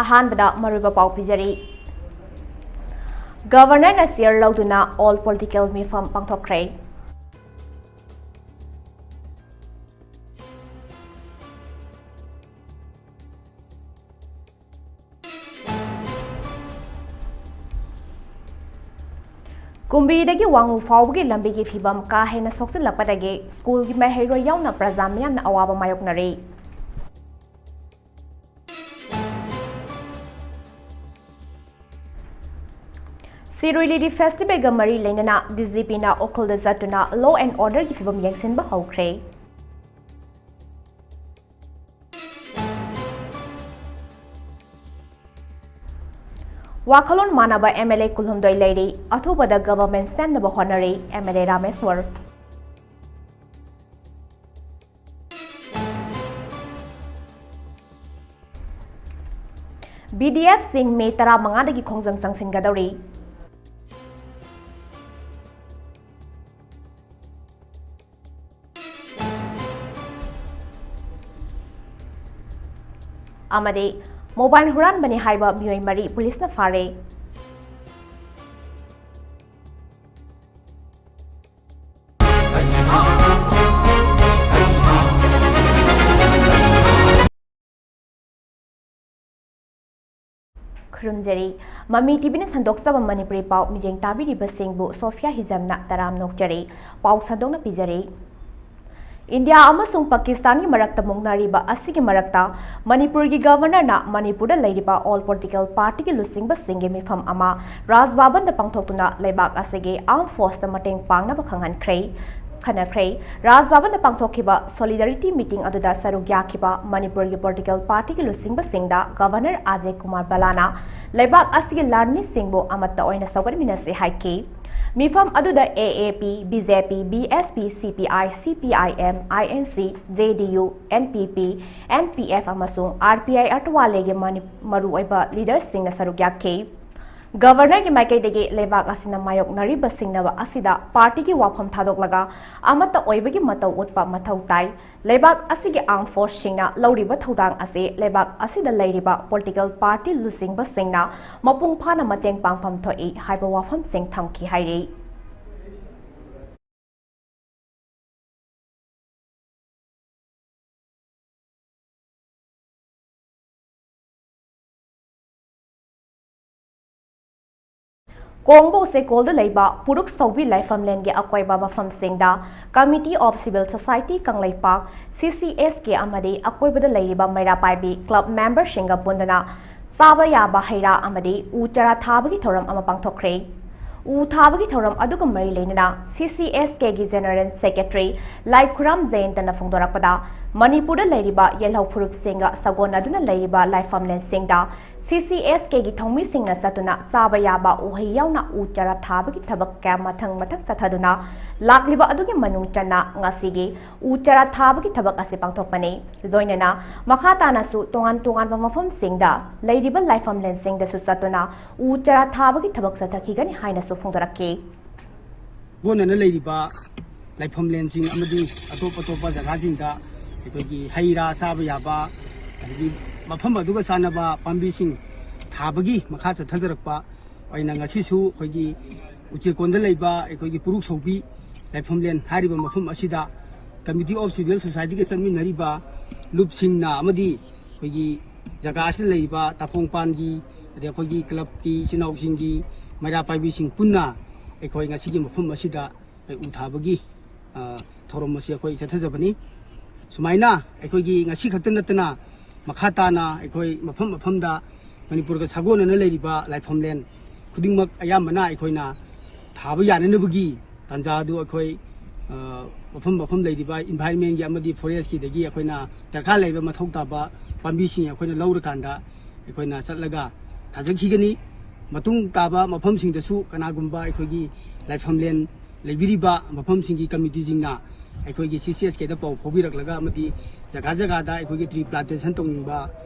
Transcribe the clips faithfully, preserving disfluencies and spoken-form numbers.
ꯑꯍꯥꯟꯕꯗ ꯃꯔꯨꯑꯣꯏꯕ ꯄꯥꯎ ꯄꯤꯖꯔꯤ꯫ ꯒꯕꯔꯅꯔꯅ ꯆꯤꯌꯔ ꯂꯧꯗꯨꯅ ꯑꯣꯜ ꯄꯣꯂꯤꯇꯤꯀꯦꯜ ꯃꯤꯐꯝ ꯄꯥꯡꯊꯣꯛꯈ꯭ꯔꯦ꯫ ꯀꯨꯝꯕꯤꯗꯒꯤ ꯋꯥꯉꯨ ꯐꯥꯎꯕꯒꯤ ꯂꯝꯕꯤꯒꯤ ꯐꯤꯕꯝ ꯀꯥ ꯍꯦꯟꯅ ꯁꯣꯛꯆꯤꯜꯂꯛꯄꯗꯒꯤ ꯁ꯭ꯀꯨꯜꯒꯤ ꯃꯍꯩꯔꯣꯏ ꯌꯥꯎꯅ ꯄ꯭ꯔꯖꯥ ꯃꯤꯌꯥꯝꯅ ꯑꯋꯥꯕ ꯃꯥꯌꯣꯛꯅꯔꯤ꯫ ꯁꯤꯔꯨꯏ ꯂꯤꯂꯤ ꯐꯦꯁꯇꯤꯚꯦꯜꯒ ꯃꯔꯤ ꯂꯩꯅꯅ ꯗꯤ ꯖꯤ ꯄꯤꯅ ꯎꯈ꯭ꯔꯨꯜꯗ ꯆꯠꯇꯨꯅ law and orderꯒꯤ ꯐꯤꯕꯝ ꯌꯦꯡꯁꯤꯟꯕ ꯍꯧꯈ꯭ꯔꯦ꯫ ꯋꯥꯈꯜꯂꯣꯟ ꯃꯥꯟꯅꯕ ꯑꯦꯝ ꯑꯦꯜ ꯑꯦ ꯀꯨꯟꯍꯨꯝꯗꯣꯏ ꯂꯩꯔꯤ꯫ ꯑꯊꯨꯕꯗ ꯒꯚꯔꯟꯃꯦꯟꯠ ꯁꯦꯝꯅꯕ ꯍꯣꯠꯅꯔꯤ M L A Rameshwar. B D ꯑꯦꯐꯁꯤꯡ ꯃꯦ ꯇꯔꯥꯃꯉꯥꯗꯒꯤ ꯈꯣꯡꯖꯪ ꯆꯪꯁꯤꯟꯒꯗꯧꯔꯤ꯫ ꯑꯃꯗꯤ ꯃꯣꯕꯥꯏꯜ ꯍꯨꯔꯥꯟꯕꯅꯤ ꯍꯥꯏꯕ ꯃꯤꯑꯣꯏ ꯃꯔꯤ ꯄꯨꯂꯤꯁꯅ ꯐꯥꯔꯦ꯫ ꯈꯨꯔꯨꯝꯖꯔꯤ꯫ ꯃꯃꯤ ꯇꯤ ꯚꯤꯅ ꯁꯟꯗꯣꯛꯆꯕ ꯃꯅꯤꯄꯨꯔꯤ ꯄꯥꯎ ꯃꯤꯠꯌꯦꯡ ꯇꯥꯕꯤꯔꯤꯕꯁꯤꯡꯕꯨ ꯁꯣꯐꯤꯌꯥ ꯍꯤꯖꯝꯅ ꯇꯔꯥꯝ ꯅꯣꯛꯆꯔꯤ꯫ ꯄꯥꯎ ꯁꯟꯗꯣꯛꯅ ꯄꯤꯖꯔꯤ꯫ ꯏꯟꯗꯤꯌꯥ ꯑꯃꯁꯨꯡ ꯄꯥꯀꯤꯁꯇꯥꯟꯒꯤ ꯃꯔꯛꯇ ꯃꯨꯛꯅꯔꯤꯕ ꯑꯁꯤꯒꯤ ꯃꯔꯛꯇ ꯃꯅꯤꯄꯨꯔꯒꯤ ꯒꯕꯔꯅꯔꯅ ꯃꯅꯤꯄꯨꯔꯗ ꯂꯩꯔꯤꯕ ꯑꯣꯜ ꯄꯣꯂꯤꯇꯤꯀꯦꯜ ꯄꯥꯔꯇꯤꯒꯤ ꯂꯨꯆꯤꯡꯕꯁꯤꯡꯒꯤ ꯃꯤꯐꯝ ꯑꯃ ꯔꯥꯖ ꯚꯕꯟꯗ ꯄꯥꯡꯊꯣꯛꯇꯨꯅ ꯂꯩꯕꯥꯛ ꯑꯁꯤꯒꯤ ꯑꯥꯔꯝ ꯐꯣꯔꯁꯇ ꯃꯇꯦꯡ ꯄꯥꯡꯅꯕ ꯈꯪꯍꯟꯈ꯭ꯔꯦ, ꯈꯟꯅꯈ꯭ꯔꯦ꯫ ꯔꯥꯖ ꯚꯕꯟꯗ ꯄꯥꯡꯊꯣꯛꯈꯤꯕ ꯁꯣꯂꯤꯗꯥꯔꯤꯇꯤ ꯃꯤꯇꯤꯡ ꯑꯗꯨꯗ ꯁꯔꯨꯛ ꯌꯥꯈꯤꯕ ꯃꯅꯤꯄꯨꯔꯒꯤ ꯄꯣꯂꯤꯇꯤꯀꯦꯜ ꯄꯥꯔꯇꯤꯒꯤ ꯂꯨꯆꯤꯡꯕꯁꯤꯡꯗ ꯒꯕꯔꯅꯔ ꯑꯖꯌ ꯀꯨꯃꯥꯔ ꯚꯜꯂꯥꯅ ꯂꯩꯕꯥꯛ ꯑꯁꯤꯒꯤ ꯂꯥꯟꯃꯤꯁꯤꯡꯕꯨ ꯑꯃꯠꯇ ꯑꯣꯏꯅ ꯁꯧꯒꯠꯃꯤꯟꯅꯁꯤ ꯍꯥꯏꯈꯤ꯫ ꯃꯤꯐꯝ ꯑꯗꯨꯗ A A P, B J P, B S P, C P I, C P I M, I N C, J D U, N P P, N P F ꯑꯃꯁꯨꯡ ꯑꯥꯔ ꯄꯤ ꯑꯥꯏ ꯑꯔꯇꯋꯥꯂꯦꯒꯤ ꯃꯅꯤ-, ꯃꯔꯨꯑꯣꯏꯕ ꯂꯤꯗꯔꯁꯤꯡꯅ ꯁꯔꯨꯛ ꯌꯥꯈꯤ꯫ ꯒꯕꯔꯅꯔꯒꯤ ꯃꯥꯏꯀꯩꯗꯒꯤ ꯂꯩꯕꯥꯛ ꯑꯁꯤꯅ ꯃꯥꯌꯣꯛꯅꯔꯤꯕ ꯁꯤꯡꯅꯕ ꯑꯁꯤꯗ ꯄꯥꯔꯇꯤꯒꯤ ꯋꯥꯐꯝ ꯊꯥꯗꯣꯛꯂꯒ ꯑꯃꯠꯇ ꯑꯣꯏꯕꯒꯤ ꯃꯇꯧ ꯎꯠꯄ ꯃꯊꯧ ꯇꯥꯏ꯫ ꯂꯩꯕꯥꯛ ꯑꯁꯤꯒꯤ ꯑꯥꯔꯝ ꯐꯣꯔꯁꯁꯤꯡꯅ ꯂꯧꯔꯤꯕ ꯊꯧꯗꯥꯡ ꯑꯁꯤ ꯂꯩꯕꯥꯛ ꯑꯁꯤꯗ ꯂꯩꯔꯤꯕ ꯄꯣꯂꯤꯇꯤꯀꯦꯜ ꯄꯥꯔꯇꯤ ꯂꯨꯆꯤꯡꯕꯁꯤꯡꯅ ꯃꯄꯨꯡ ꯐꯥꯅ ꯃꯇꯦꯡ ꯄꯥꯡꯐꯝ ꯊꯣꯛꯏ ꯍꯥꯏꯕ ꯋꯥꯐꯝꯁꯤꯡ ꯊꯝꯈꯤ ꯍꯥꯏꯔꯤ꯫ ꯀꯣꯡꯕ ꯎꯆꯦꯀꯣꯜꯗ ꯂꯩꯕ ꯄꯨꯔꯨꯛ ꯁꯧꯕꯤ ꯂꯥꯏꯐꯝꯂꯦꯟꯒꯤ ꯑꯀꯣꯏꯕ ꯃꯐꯝꯁꯤꯡꯗ Committee of Civil Society Kangleipak, C C S K ꯑꯃꯗꯤ ꯑꯀꯣꯏꯕꯗ ꯂꯩꯔꯤꯕ ꯃꯩꯔꯥ ꯄꯥꯏꯕꯤ ꯀ꯭ꯂꯕ ꯃꯦꯝꯕꯔꯁꯤꯡꯒ ꯄꯨꯟꯗꯨꯅ ꯆꯥꯕ ꯌꯥꯕ ꯍꯩ ꯔꯥ ꯑꯃꯗꯤ ꯎ ꯆꯥꯔꯥ ꯊꯥꯕꯒꯤ ꯊꯧꯔꯝ ꯑꯃ ꯄꯥꯡꯊꯣꯛꯈ꯭ꯔꯦ꯫ ꯎ ꯊꯥꯕꯒꯤ ꯊꯧꯔꯝ ꯑꯗꯨꯒ ꯃꯔꯤ ꯂꯩꯅꯅ C C S K ꯒꯤ General Secretary ꯂꯥꯏꯈꯨꯔꯥꯝ ꯖꯌꯟꯇꯅ ꯐꯣꯡꯗꯣꯔꯛꯄꯗ, ꯃꯅꯤꯄꯨꯔꯗ ꯂꯩꯔꯤꯕ ꯌꯦꯜꯍꯧ ꯐꯨꯔꯨꯞꯁꯤꯡꯒ ꯁꯥꯒꯣꯟꯅꯗꯨꯅ ꯂꯩꯔꯤꯕ ꯂꯥꯏꯐꯝꯂꯦꯟꯁꯤꯡꯗ C C S K ꯒꯤ ꯊꯧꯃꯤꯁꯤꯡꯅ ꯆꯠꯇꯨꯅ ꯆꯥꯕ ꯌꯥꯕ ꯎꯍꯩ ꯌꯥꯎꯅ ꯎ ꯆꯥꯔꯥ ꯊꯥꯕꯒꯤ ꯊꯕꯛ ꯀꯌꯥ ꯃꯊꯪ ꯃꯊꯪ ꯆꯠꯊꯗꯨꯅ ꯂꯥꯛꯂꯤꯕ ꯑꯗꯨꯒꯤ ꯃꯅꯨꯡ ꯆꯟꯅ ꯉꯁꯤꯒꯤ ꯎ ꯆꯥꯔꯥ ꯊꯥꯕꯒꯤ ꯊꯕꯛ ꯑꯁꯤ ꯄꯥꯡꯊꯣꯛꯄꯅꯤ꯫ ꯂꯣꯏꯅꯅ ꯃꯈꯥ ꯇꯥꯅꯁꯨ ꯇꯣꯉꯥꯟ ꯇꯣꯉꯥꯟꯕ ꯃꯐꯝꯁꯤꯡꯗ ꯂꯩꯔꯤꯕ ꯂꯥꯏꯐꯝꯂꯦꯟꯁꯤꯡꯗꯁꯨ ꯆꯠꯇꯨꯅ ꯎ ꯆꯥꯔꯥ ꯊꯥꯕꯒꯤ ꯊꯕꯛ ꯆꯠꯊꯈꯤꯒꯅꯤ ꯍꯥꯏꯅꯁꯨ ꯐꯣꯡꯗꯣꯔꯛꯈꯤ꯫ ꯂꯣꯟꯅꯅ ꯂꯩꯔꯤꯕ ꯂꯥꯏꯐꯝꯂꯦꯟꯁꯤꯡ ꯑꯃꯗꯤ ꯑꯇꯣꯞ ꯑꯇꯣꯞꯄ ꯖꯒꯥꯁꯤꯡꯗ ꯑꯩꯈꯣꯏꯒꯤ ꯍꯩ ꯔꯥ ꯆꯥꯕ ꯌꯥꯕ, ꯑꯗꯒꯤ ꯃꯐꯝ ꯑꯗꯨꯒ ꯆꯥꯟꯅꯕ ꯄꯥꯝꯕꯤꯁꯤꯡ ꯊꯥꯕꯒꯤ ꯃꯈꯥ ꯆꯠꯊꯖꯔꯛꯄ ꯑꯣꯏꯅ ꯉꯁꯤꯁꯨ ꯑꯩꯈꯣꯏꯒꯤ ꯎꯆꯦꯛꯀꯣꯟꯗ ꯂꯩꯕ ꯑꯩꯈꯣꯏꯒꯤ ꯄꯨꯔꯨꯛ ꯁꯧꯕꯤ ꯂꯥꯏꯐꯝꯂꯦꯟ ꯍꯥꯏꯔꯤꯕ ꯃꯐꯝ ꯑꯁꯤꯗ Committee of Civil Society ꯒ ꯆꯠꯃꯤꯟꯅꯔꯤꯕ ꯂꯨꯞꯁꯤꯡꯅ ꯑꯃꯗꯤ ꯑꯩꯈꯣꯏꯒꯤ ꯖꯒꯥ ꯑꯁꯤꯗ ꯂꯩꯔꯤꯕ ꯇꯥꯐꯣꯡꯄꯥꯟꯒꯤ, ꯑꯗꯩ ꯑꯩꯈꯣꯏꯒꯤ ꯀ꯭ꯂꯕꯀꯤ ꯏꯆꯤꯟ ꯏꯅꯥꯎꯁꯤꯡꯒꯤ, ꯃꯩꯔꯥ ꯄꯥꯏꯕꯤꯁꯤꯡ ꯄꯨꯟꯅ ꯑꯩꯈꯣꯏ ꯉꯁꯤꯒꯤ ꯃꯐꯝ ꯑꯁꯤꯗ ꯑꯩꯈꯣꯏ ꯎ ꯊꯥꯕꯒꯤ, ꯑ, ꯊꯧꯔꯝ ꯑꯁꯤ ꯑꯩꯈꯣꯏ ꯆꯠꯊꯖꯕꯅꯤ꯫ ꯁꯨꯃꯥꯏꯅ ꯑꯩꯈꯣꯏꯒꯤ ꯉꯁꯤ ꯈꯛꯇ ꯅꯠꯇꯅ ꯃꯈꯥ ꯇꯥꯅ ꯑꯩꯈꯣꯏ ꯃꯐꯝ ꯃꯐꯝꯗ ꯃꯅꯤꯄꯨꯔꯒ ꯁꯥꯒꯣꯟꯅꯅ ꯂꯩꯔꯤꯕ ꯂꯥꯏꯐꯝꯂꯦꯟ ꯈꯨꯗꯤꯡꯃꯛ ꯑꯌꯥꯝꯕꯅ ꯑꯩꯈꯣꯏꯅ ꯊꯥꯕ ꯌꯥꯅꯅꯕꯒꯤ ꯇꯥꯟꯖꯥ ꯑꯗꯨ ꯑꯩꯈꯣꯏ, ꯑ, ꯃꯐꯝ ꯃꯐꯝ ꯂꯩꯔꯤꯕ environment ꯀꯤ ꯑꯃꯗꯤ forest ꯀꯤꯗꯒꯤ ꯑꯩꯈꯣꯏꯅ ꯗꯔꯀꯥꯔ ꯂꯩꯕ ꯃꯊꯧ ꯇꯥꯕ ꯄꯥꯝꯕꯤꯁꯤꯡ ꯑꯩꯈꯣꯏꯅ ꯂꯧꯔꯀꯥꯟꯗ ꯑꯩꯈꯣꯏꯅ ꯆꯠꯂꯒ ꯊꯥꯖꯈꯤꯒꯅꯤ꯫ ꯃꯇꯨꯡ ꯇꯥꯕ ꯃꯐꯝꯁꯤꯡꯗꯁꯨ ꯀꯅꯥꯒꯨꯝꯕ ꯑꯩꯈꯣꯏꯒꯤ ꯂꯥꯏꯐꯝꯂꯦꯟ ꯂꯩꯕꯤꯔꯤꯕ ꯃꯐꯝꯁꯤꯡꯒꯤ committee ꯁꯤꯡꯅ ꯑꯩꯈꯣꯏꯒꯤ C C S K ꯗ ꯄꯥꯎ ꯐꯥꯎꯕꯤꯔꯛꯂꯒ ꯑꯃꯗꯤ ꯖꯒꯥ ꯖꯒꯥꯗ ꯑꯩꯈꯣꯏꯒꯤ tree plantation ꯇꯧꯅꯤꯡꯕ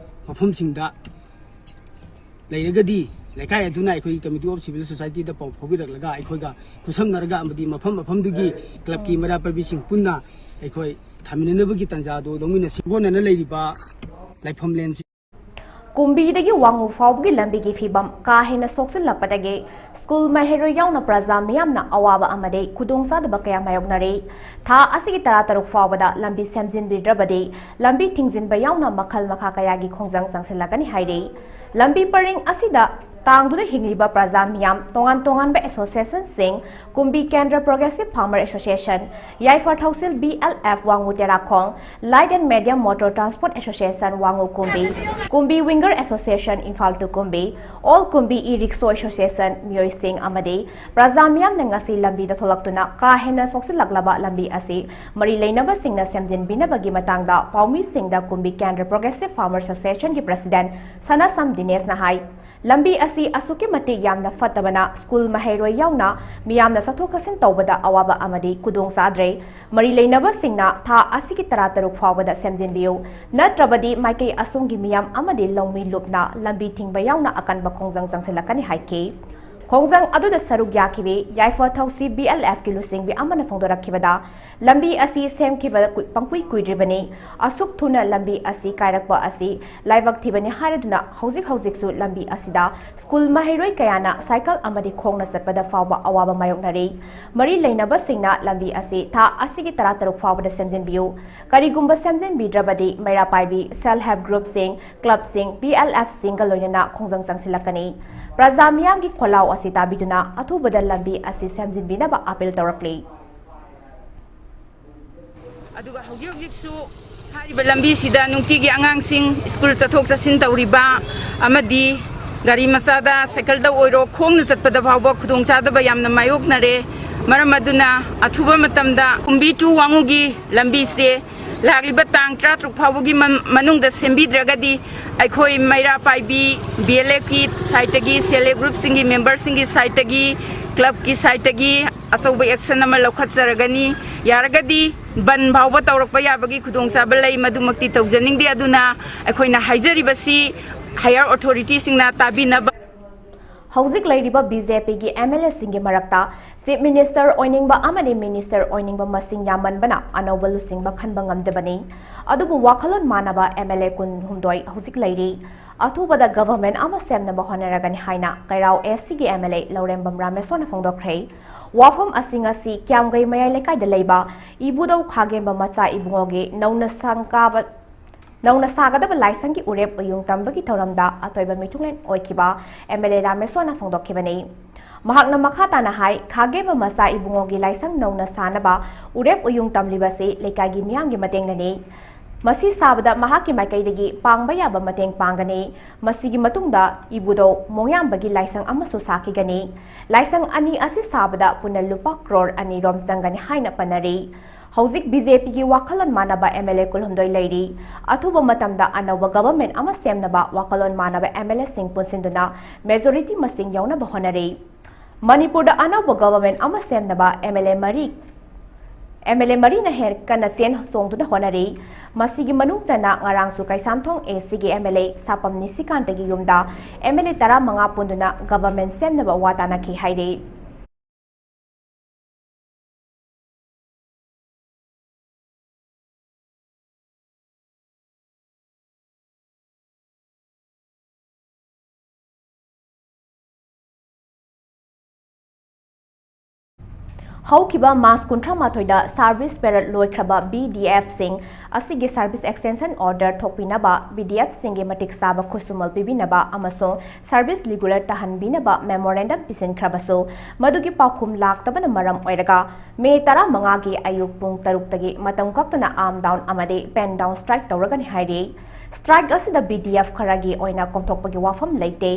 ꯃꯐꯝꯁꯤꯡꯗ ꯂꯩꯔꯒꯗꯤ ꯂꯩꯀꯥꯏ ꯑꯗꯨꯅ ꯑꯩꯈꯣꯏꯒꯤ Committee of Civil Society ꯗ ꯄꯥꯎ ꯐꯥꯎꯕꯤꯔꯛꯂꯒ ꯑꯩꯈꯣꯏꯒ ꯈꯨꯠꯁꯝꯅꯔꯒ ꯑꯃꯗꯤ ꯃꯐꯝ ꯃꯐꯝꯗꯨꯒꯤ club ꯀꯤ ꯃꯩꯔꯥ ꯄꯥꯏꯕꯤꯁꯤꯡ ꯄꯨꯟꯅ ꯑꯩꯈꯣꯏ ꯊꯥꯃꯤꯟꯅꯅꯕꯒꯤ ꯇꯥꯟꯖꯥ ꯑꯗꯨ ꯂꯧꯃꯤꯟꯅꯁꯤ꯫ ꯍꯣꯠꯅꯅ ꯂꯩꯔꯤꯕ ꯂꯥꯏꯐꯝꯂꯦꯟꯁꯤ ꯀꯨꯝꯕꯤꯗꯒꯤ ꯋꯥꯉꯨ ꯐꯥꯎꯕꯒꯤ ꯂꯝꯕꯤꯒꯤ ꯐꯤꯕꯝ ꯀꯥ ꯍꯦꯟꯅ ꯁꯣꯛꯆꯤꯜꯂꯛꯄꯗꯒꯤ ꯁ꯭ꯀꯨꯜ ꯃꯍꯩꯔꯣꯏ ꯌꯥꯎꯅ ꯄ꯭ꯔꯖꯥ ꯃꯤꯌꯥꯝꯅ ꯑꯋꯥꯕ ꯑꯃꯗꯤ ꯈꯨꯗꯣꯡꯆꯥꯗꯕ ꯀꯌꯥ ꯃꯥꯌꯣꯛꯅꯔꯤ꯫ ꯊꯥ ꯑꯁꯤꯒꯤ ꯇꯔꯥꯇꯔꯨꯛ ꯐꯥꯎꯕꯗ ꯂꯝꯕꯤ ꯁꯦꯝꯖꯤꯟꯕꯤꯗ꯭ꯔꯕꯗꯤ ꯂꯝꯕꯤ ꯊꯤꯡꯖꯤꯟꯕ ꯌꯥꯎꯅ ꯃꯈꯜ ꯃꯈꯥ ꯀꯌꯥꯒꯤ ꯈꯣꯡꯖꯪ ꯆꯪꯁꯤꯜꯂꯛꯀꯅꯤ ꯍꯥꯏꯔꯤ꯫ ꯂꯝꯕꯤ ꯄꯔꯤꯡ ꯑꯁꯤꯗ ꯇꯥꯡꯗꯨꯅ ꯍꯤꯡꯂꯤꯕ ꯄ꯭ꯔꯖꯥ ꯃꯤꯌꯥꯝ, ꯇꯣꯉꯥꯟ ꯇꯣꯉꯥꯟꯕ association ꯁꯤꯡ, ꯀꯨꯝꯕꯤ Kendra Progressive Farmer Association, ꯌꯥꯏꯐ ꯊꯧꯁꯤꯜ B L F ꯋꯥꯉꯨ ꯇꯦꯔꯥꯈꯣꯡ, Light and Medium Motor Transport Association ꯋꯥꯉꯨ ꯀꯨꯝꯕꯤ, ꯀꯨꯝꯕꯤ Winger Association Imphal to ꯀꯨꯝꯕꯤ, All ꯀꯨꯝꯕꯤ E-Rickshaw Association ꯃꯤꯑꯣꯏꯁꯤꯡ ꯑꯃꯗꯤ ꯄ꯭ꯔꯖꯥ ꯃꯤꯌꯥꯝꯅ ꯉꯁꯤ ꯂꯝꯕꯤꯗ ꯊꯣꯛꯂꯛꯇꯨꯅ ꯀꯥ ꯍꯦꯟꯅ ꯁꯣꯛꯆꯤꯜꯂꯛꯂꯕ ꯂꯝꯕꯤ ꯑꯁꯤ ꯃꯔꯤ ꯂꯩꯅꯕꯁꯤꯡꯅ ꯁꯦꯝꯖꯤꯟꯕꯤꯅꯕꯒꯤ ꯃꯇꯥꯡꯗ ꯄꯥꯎꯃꯤꯁꯤꯡꯗ ꯀꯨꯝꯕꯤ Kendra Progressive Farmer Association ꯒꯤ president ꯁꯅꯥꯁꯝ ꯗꯤꯅꯦꯁꯅ ꯍꯥꯏ꯫ ꯂꯝꯕꯤ ꯑꯁꯤ ꯑꯁꯨꯛꯀꯤ ꯃꯇꯤꯛ ꯌꯥꯝꯅ ꯐꯠꯇꯕꯅ ꯁ꯭ꯀꯨꯜ ꯃꯍꯩꯔꯣꯏ ꯌꯥꯎꯅ ꯃꯤꯌꯥꯝꯅ ꯆꯠꯊꯣꯛ ꯆꯠꯁꯤꯟ ꯇꯧꯕꯗ ꯑꯋꯥꯕ ꯑꯃꯗꯤ ꯈꯨꯗꯣꯡ ꯆꯥꯗ꯭ꯔꯦ꯫ ꯃꯔꯤ ꯂꯩꯅꯕꯁꯤꯡꯅ ꯊꯥ ꯑꯁꯤꯒꯤ ꯇꯔꯥꯇꯔꯨꯛ ꯐꯥꯎꯕꯗ ꯁꯦꯝꯖꯤꯟꯕꯤꯌꯨ, ꯅꯠꯇ꯭ꯔꯕꯗꯤ ꯃꯥꯏꯀꯩ ꯑꯁꯣꯝꯒꯤ ꯃꯤꯌꯥꯝ ꯑꯃꯗꯤ ꯂꯧꯃꯤ ꯂꯨꯞꯅ ꯂꯝꯕꯤ ꯊꯤꯡꯕ ꯌꯥꯎꯅ ꯑꯀꯟꯕ ꯈꯣꯡꯖꯪ ꯆꯪꯁꯤꯜꯂꯛꯀꯅꯤ ꯍꯥꯏꯈꯤ꯫ ꯈꯣꯡꯖꯪ ꯑꯗꯨꯗ ꯁꯔꯨꯛ ꯌꯥꯈꯤꯕꯤ ꯌꯥꯏꯐ ꯊꯧꯁꯤ B L F ꯀꯤ ꯂꯨꯆꯤꯡꯕꯤ ꯑꯃꯅ ꯐꯣꯡꯗꯣꯔꯛꯈꯤꯕꯗ, ꯂꯝꯕꯤ ꯑꯁꯤ ꯁꯦꯝꯈꯤꯕ ꯀꯨꯏ-, ꯄꯪꯀꯨꯏ ꯀꯨꯏꯗ꯭ꯔꯤꯕꯅꯤ꯫ ꯑꯁꯨꯛ ꯊꯨꯅ ꯂꯝꯕꯤ ꯑꯁꯤ ꯀꯥꯏꯔꯛꯄ ꯑꯁꯤ ꯂꯥꯏꯕꯛ ꯊꯤꯕꯅꯤ ꯍꯥꯏꯔꯗꯨꯅ ꯍꯧꯖꯤꯛ ꯍꯧꯖꯤꯛꯁꯨ ꯂꯝꯕꯤ ꯑꯁꯤꯗ ꯁ꯭ꯀꯨꯜ ꯃꯍꯩꯔꯣꯏ ꯀꯌꯥꯅ ꯁꯥꯏꯀꯜ ꯑꯃꯗꯤ ꯈꯣꯡꯅ ꯆꯠꯄꯗ ꯐꯥꯎꯕ ꯑꯋꯥꯕ ꯃꯥꯌꯣꯛꯅꯔꯤ꯫ ꯃꯔꯤ ꯂꯩꯅꯕꯁꯤꯡꯅ ꯂꯝꯕꯤ ꯑꯁꯤ ꯊꯥ ꯑꯁꯤꯒꯤ ꯇꯔꯥꯇꯔꯨꯛ ꯐꯥꯎꯕꯗ ꯁꯦꯝꯖꯤꯟꯕꯤꯌꯨ꯫ ꯀꯔꯤꯒꯨꯝꯕ ꯁꯦꯝꯖꯤꯟꯕꯤꯗ꯭ꯔꯕꯗꯤ ꯃꯩꯔꯥ ꯄꯥꯏꯕꯤ, self help group ꯁꯤꯡ, club ꯁꯤꯡ, B L F ꯁꯤꯡꯒ ꯂꯣꯏꯅꯅ ꯈꯣꯡꯖꯪ ꯆꯪꯁꯤꯜꯂꯛꯀꯅꯤ꯫ ꯄ꯭ꯔꯖꯥ ꯃꯤꯌꯥꯝꯒꯤ ꯈꯣꯜꯂꯥꯎ ꯑꯁꯤ ꯇꯥꯕꯤꯗꯨꯅ ꯑꯊꯨꯕꯗ ꯂꯝꯕꯤ ꯑꯁꯤ ꯁꯦꯝꯖꯤꯟꯕꯤꯅꯕ appeal ꯇꯧꯔꯛꯂꯤ꯫ ꯑꯗꯨꯒ ꯍꯧꯖꯤꯛ ꯍꯧꯖꯤꯛꯁꯨ ꯍꯥꯏꯔꯤꯕ ꯂꯝꯕꯤꯁꯤꯗ ꯅꯨꯡꯇꯤꯒꯤ ꯑꯉꯥꯡꯁꯤꯡ ꯁ꯭ꯀꯨꯜ ꯆꯠꯊꯣꯛ ꯆꯠꯁꯤꯟ ꯇꯧꯔꯤꯕ ꯑꯃꯗꯤ ꯒꯥꯔꯤ ꯃꯆꯥꯗ, ꯁꯥꯏꯀꯜꯗ ꯑꯣꯏꯔꯣ, ꯈꯣꯡꯅ ꯆꯠꯄꯗ ꯐꯥꯎꯕ ꯈꯨꯗꯣꯡꯆꯥꯗꯕ ꯌꯥꯝꯅ ꯃꯥꯌꯣꯛꯅꯔꯦ꯫ ꯃꯔꯝ ꯑꯗꯨꯅ ꯑꯊꯨꯕ ꯃꯇꯝꯗ ꯀꯨꯝꯕꯤ to ꯋꯥꯉꯨꯒꯤ ꯂꯝꯕꯤꯁꯦ ꯂꯥꯛꯂꯤꯕ ꯇꯥꯡ ꯇꯔꯥꯇꯔꯨꯛ ꯐꯥꯎꯕꯒꯤ ꯃ-, ꯃꯅꯨꯡꯗ ꯁꯦꯝꯕꯤꯗ꯭ꯔꯒꯗꯤ ꯑꯩꯈꯣꯏ ꯃꯩꯔꯥ ꯄꯥꯏꯕꯤ B L F ꯀꯤ side ꯇꯒꯤ, self help group ꯁꯤꯡꯒꯤ member ꯁꯤꯡꯒꯤ side ꯇꯒꯤ, club ꯀꯤ side ꯇꯒꯤ ꯑꯆꯧꯕ action ꯑꯃ ꯂꯧꯈꯠꯆꯔꯒꯅꯤ꯫ ꯌꯥꯔꯒꯗꯤ ꯕꯟ ꯐꯥꯎꯕ ꯇꯧꯔꯛꯄ ꯌꯥꯕꯒꯤ ꯈꯨꯗꯣꯡꯆꯥꯕ ꯂꯩ, ꯃꯗꯨꯃꯛꯇꯤ ꯇꯧꯖꯅꯤꯡꯗꯦ꯫ ꯑꯗꯨꯅ ꯑꯩꯈꯣꯏꯅ ꯍꯥꯏꯖꯔꯤꯕꯁꯤ higher authority ꯁꯤꯡꯅ ꯇꯥꯕꯤꯅꯕ꯫ ꯍꯧꯖꯤꯛ ꯂꯩꯔꯤꯕ ꯕꯤ ꯖꯦ ꯄꯤꯒꯤ ꯑꯦꯝ ꯑꯦꯜ ꯑꯦꯁꯤꯡꯒꯤ ꯃꯔꯛꯇ ꯆꯤꯐ ꯃꯤꯅꯤꯁꯇꯔ ꯑꯣꯏꯅꯤꯡꯕ ꯑꯃꯗꯤ ꯃꯤꯅꯤꯁꯇꯔ ꯑꯣꯏꯅꯤꯡꯕ ꯃꯁꯤꯡ ꯌꯥꯝꯃꯟꯕꯅ ꯑꯅꯧꯕ ꯂꯨꯆꯤꯡꯕ ꯈꯟꯕ ꯉꯝꯗꯕꯅꯤ꯫ ꯑꯗꯨꯕꯨ ꯋꯥꯈꯜꯂꯣꯟ ꯃꯥꯟꯅꯕ ꯑꯦꯝ ꯑꯦꯜ ꯑꯦ ꯀꯨꯟꯍꯨꯝꯗꯣꯏ ꯍꯧꯖꯤꯛ ꯂꯩꯔꯤ꯫ ꯑꯊꯨꯕꯗ ꯒꯚꯔꯟꯃꯦꯟꯠ ꯑꯃ ꯁꯦꯝꯅꯕ ꯍꯣꯠꯅꯔꯒꯅꯤ ꯍꯥꯏꯅ ꯀꯩꯔꯥꯎ ꯑꯦꯁ ꯁꯤꯒꯤ ꯑꯦꯝ ꯑꯦꯜ ꯑꯦ ꯂꯧꯔꯦꯝꯕꯝ ꯔꯥꯃꯦꯁꯣꯔꯅ ꯐꯣꯡꯗꯣꯛꯈ꯭ꯔꯦ꯫ ꯋꯥꯐꯝ ꯑꯁꯤ ꯉꯁꯤ ꯀ꯭ꯌꯥꯝꯒꯩ ꯃꯌꯥꯏ ꯂꯩꯀꯥꯏꯗ ꯂꯩꯕ ꯏꯕꯨꯙꯧ ꯈꯥꯒꯦꯝꯕ ꯃꯆꯥ ꯏꯕꯨꯡꯉꯣꯒꯤ ꯅꯧꯅ ꯁꯪꯒꯥꯕ ꯅꯧꯅ ꯁꯥꯒꯗꯕ ꯂꯥꯏꯁꯪꯒꯤ ꯎꯔꯦꯞ ꯎꯌꯨꯡ ꯇꯝꯕꯒꯤ ꯊꯧꯔꯝꯗ ꯑꯇꯣꯏꯕ ꯃꯤꯊꯨꯡꯂꯦꯟ ꯑꯣꯏꯈꯤꯕ ꯑꯦꯝ ꯑꯦꯜ ꯑꯦ ꯔꯥꯃꯦꯁꯣꯔꯅ ꯐꯣꯡꯗꯣꯛꯈꯤꯕꯅꯤ꯫ ꯃꯍꯥꯛꯅ ꯃꯈꯥ ꯇꯥꯅ ꯍꯥꯏ, ꯈꯥꯒꯦꯝꯕ ꯃꯆꯥ ꯏꯕꯨꯡꯉꯣꯒꯤ ꯂꯥꯏꯁꯪ ꯅꯧꯅ ꯁꯥꯅꯕ ꯎꯔꯦꯞ ꯎꯌꯨꯡ ꯇꯝꯂꯤꯕꯁꯤ ꯂꯩꯀꯥꯏꯒꯤ ꯃꯤꯌꯥꯝꯒꯤ ꯃꯇꯦꯡꯅꯅꯤ꯫ ꯃꯁꯤ ꯁꯥꯕꯗ ꯃꯍꯥꯛꯀꯤ ꯃꯥꯏꯀꯩꯗꯒꯤ ꯄꯥꯡꯕ ꯌꯥꯕ ꯃꯇꯦꯡ ꯄꯥꯡꯒꯅꯤ꯫ ꯃꯁꯤꯒꯤ ꯃꯇꯨꯡꯗ ꯏꯕꯨꯙꯧ ꯃꯣꯡꯌꯥꯝꯕꯒꯤ ꯂꯥꯏꯁꯪ ꯑꯃꯁꯨ ꯁꯥꯈꯤꯒꯅꯤ꯫ ꯂꯥꯏꯁꯪ ꯑꯅꯤ ꯑꯁꯤ ꯁꯥꯕꯗ ꯄꯨꯟꯅ ꯂꯨꯄꯥ ꯀ꯭ꯔꯣꯔ ꯑꯅꯤ ꯔꯣꯝ ꯆꯪꯒꯅꯤ ꯍꯥꯏꯅ ꯄꯟꯅꯔꯤ꯫ ꯍꯧꯖꯤꯛ ꯕꯤ ꯖꯦ ꯄꯤꯒꯤ ꯋꯥꯈꯜꯂꯣꯟ ꯃꯥꯟꯅꯕ ꯑꯦꯝ ꯑꯦꯜ ꯑꯦ ꯀꯨꯟꯍꯨꯝꯗꯣꯏ ꯂꯩꯔꯤ꯫ ꯑꯊꯨꯕ ꯃꯇꯝꯗ ꯑꯅꯧꯕ ꯒꯚꯔꯟꯃꯦꯟꯠ ꯑꯃ ꯁꯦꯝꯅꯕ ꯋꯥꯈꯜꯂꯣꯟ ꯃꯥꯟꯅꯕ ꯑꯦꯝ ꯑꯦꯜ ꯑꯦꯁꯤꯡ ꯄꯨꯟꯁꯤꯟꯗꯨꯅ ꯃꯦꯖꯣꯔꯤꯇꯤ ꯃꯁꯤꯡ ꯌꯧꯅꯕ ꯍꯣꯠꯅꯔꯤ꯫ ꯃꯅꯤꯄꯨꯔꯗ ꯑꯅꯧꯕ ꯒꯚꯔꯟꯃꯦꯟꯠ ꯑꯃ ꯁꯦꯝꯅꯕ ꯑꯦꯝ ꯑꯦꯜ ꯑꯦ ꯃꯔꯤ, ꯑꯦꯝ ꯑꯦꯜ ꯑꯦ ꯃꯔꯤꯅ ꯍꯦꯟ ꯀꯟꯅ ꯆꯦꯟ ꯆꯣꯡꯗꯨꯅ ꯍꯣꯠꯅꯔꯤ꯫ ꯃꯁꯤꯒꯤ ꯃꯅꯨꯡ ꯆꯟꯅ ꯉꯔꯥꯡꯁꯨ ꯀꯩꯁꯥꯝꯊꯣꯡ ꯑꯦ ꯁꯤꯒꯤ ꯑꯦꯝ ꯑꯦꯜ ꯑꯦ ꯁꯥꯄꯝ ꯅꯤꯁꯤꯀꯥꯟꯇꯒꯤ ꯌꯨꯝꯗ ꯑꯦꯝ ꯑꯦꯜ ꯑꯦ ꯇꯔꯥꯃꯉꯥ ꯄꯨꯟꯗꯨꯅ ꯒꯚꯔꯟꯃꯦꯟꯠ ꯁꯦꯝꯅꯕ ꯋꯥ ꯇꯥꯅꯈꯤ ꯍꯥꯏꯔꯤ꯫ ꯍꯧꯈꯤꯕ ꯃꯥꯔꯆ ꯀꯨꯟꯊ꯭ꯔꯥ ꯃꯥꯊꯣꯏꯗ ꯁꯥꯔꯚꯤꯁ ꯄꯦꯔꯠ ꯂꯣꯏꯈ꯭ꯔꯕ ꯕꯤ ꯗꯤ ꯑꯦꯐꯁꯤꯡ ꯑꯁꯤꯒꯤ ꯁꯥꯔꯚꯤꯁ ꯑꯦꯛꯁꯇꯦꯟꯁꯟ ꯑꯣꯔꯗꯔ ꯊꯣꯛꯄꯤꯅꯕ, ꯕꯤ ꯗꯤ ꯑꯦꯐꯁꯤꯡꯒꯤ ꯃꯇꯤꯛ ꯆꯥꯕ ꯈꯨꯠꯁꯨꯃꯜ ꯄꯤꯕꯤꯅꯕ ꯑꯃꯁꯨꯡ ꯁꯥꯔꯚꯤꯁ ꯔꯤꯒꯨꯂꯔ ꯇꯥꯍꯟꯕꯤꯅꯕ ꯃꯦꯃꯣꯔꯦꯟꯗꯝ ꯄꯤꯁꯤꯟꯈ꯭ꯔꯕꯁꯨ, ꯃꯗꯨꯒꯤ ꯄꯥꯎꯈꯨꯝ ꯂꯥꯛꯇꯕꯅ ꯃꯔꯝ ꯑꯣꯏꯔꯒ ꯃꯦ ꯇꯔꯥꯃꯉꯥꯒꯤ ꯑꯌꯨꯛ ꯄꯨꯡ ꯇꯔꯨꯛꯇꯒꯤ ꯃꯇꯝ ꯀꯛꯇꯅ ꯑꯥꯔꯝ ꯗꯥꯎꯟ ꯑꯃꯗꯤ ꯄꯦꯟ ꯗꯥꯎꯟ ꯁ꯭ꯇ꯭ꯔꯥꯏꯛ ꯇꯧꯔꯒꯅꯤ ꯍꯥꯏꯔꯤ꯫ ꯁ꯭ꯇ꯭ꯔꯥꯏꯛ ꯑꯁꯤꯗ ꯕꯤ ꯗꯤ ꯑꯦꯐ ꯈꯔꯒꯤ ꯑꯣꯏꯅ ꯀꯣꯝꯊꯣꯛꯄꯒꯤ ꯋꯥꯐꯝ ꯂꯩꯇꯦ꯫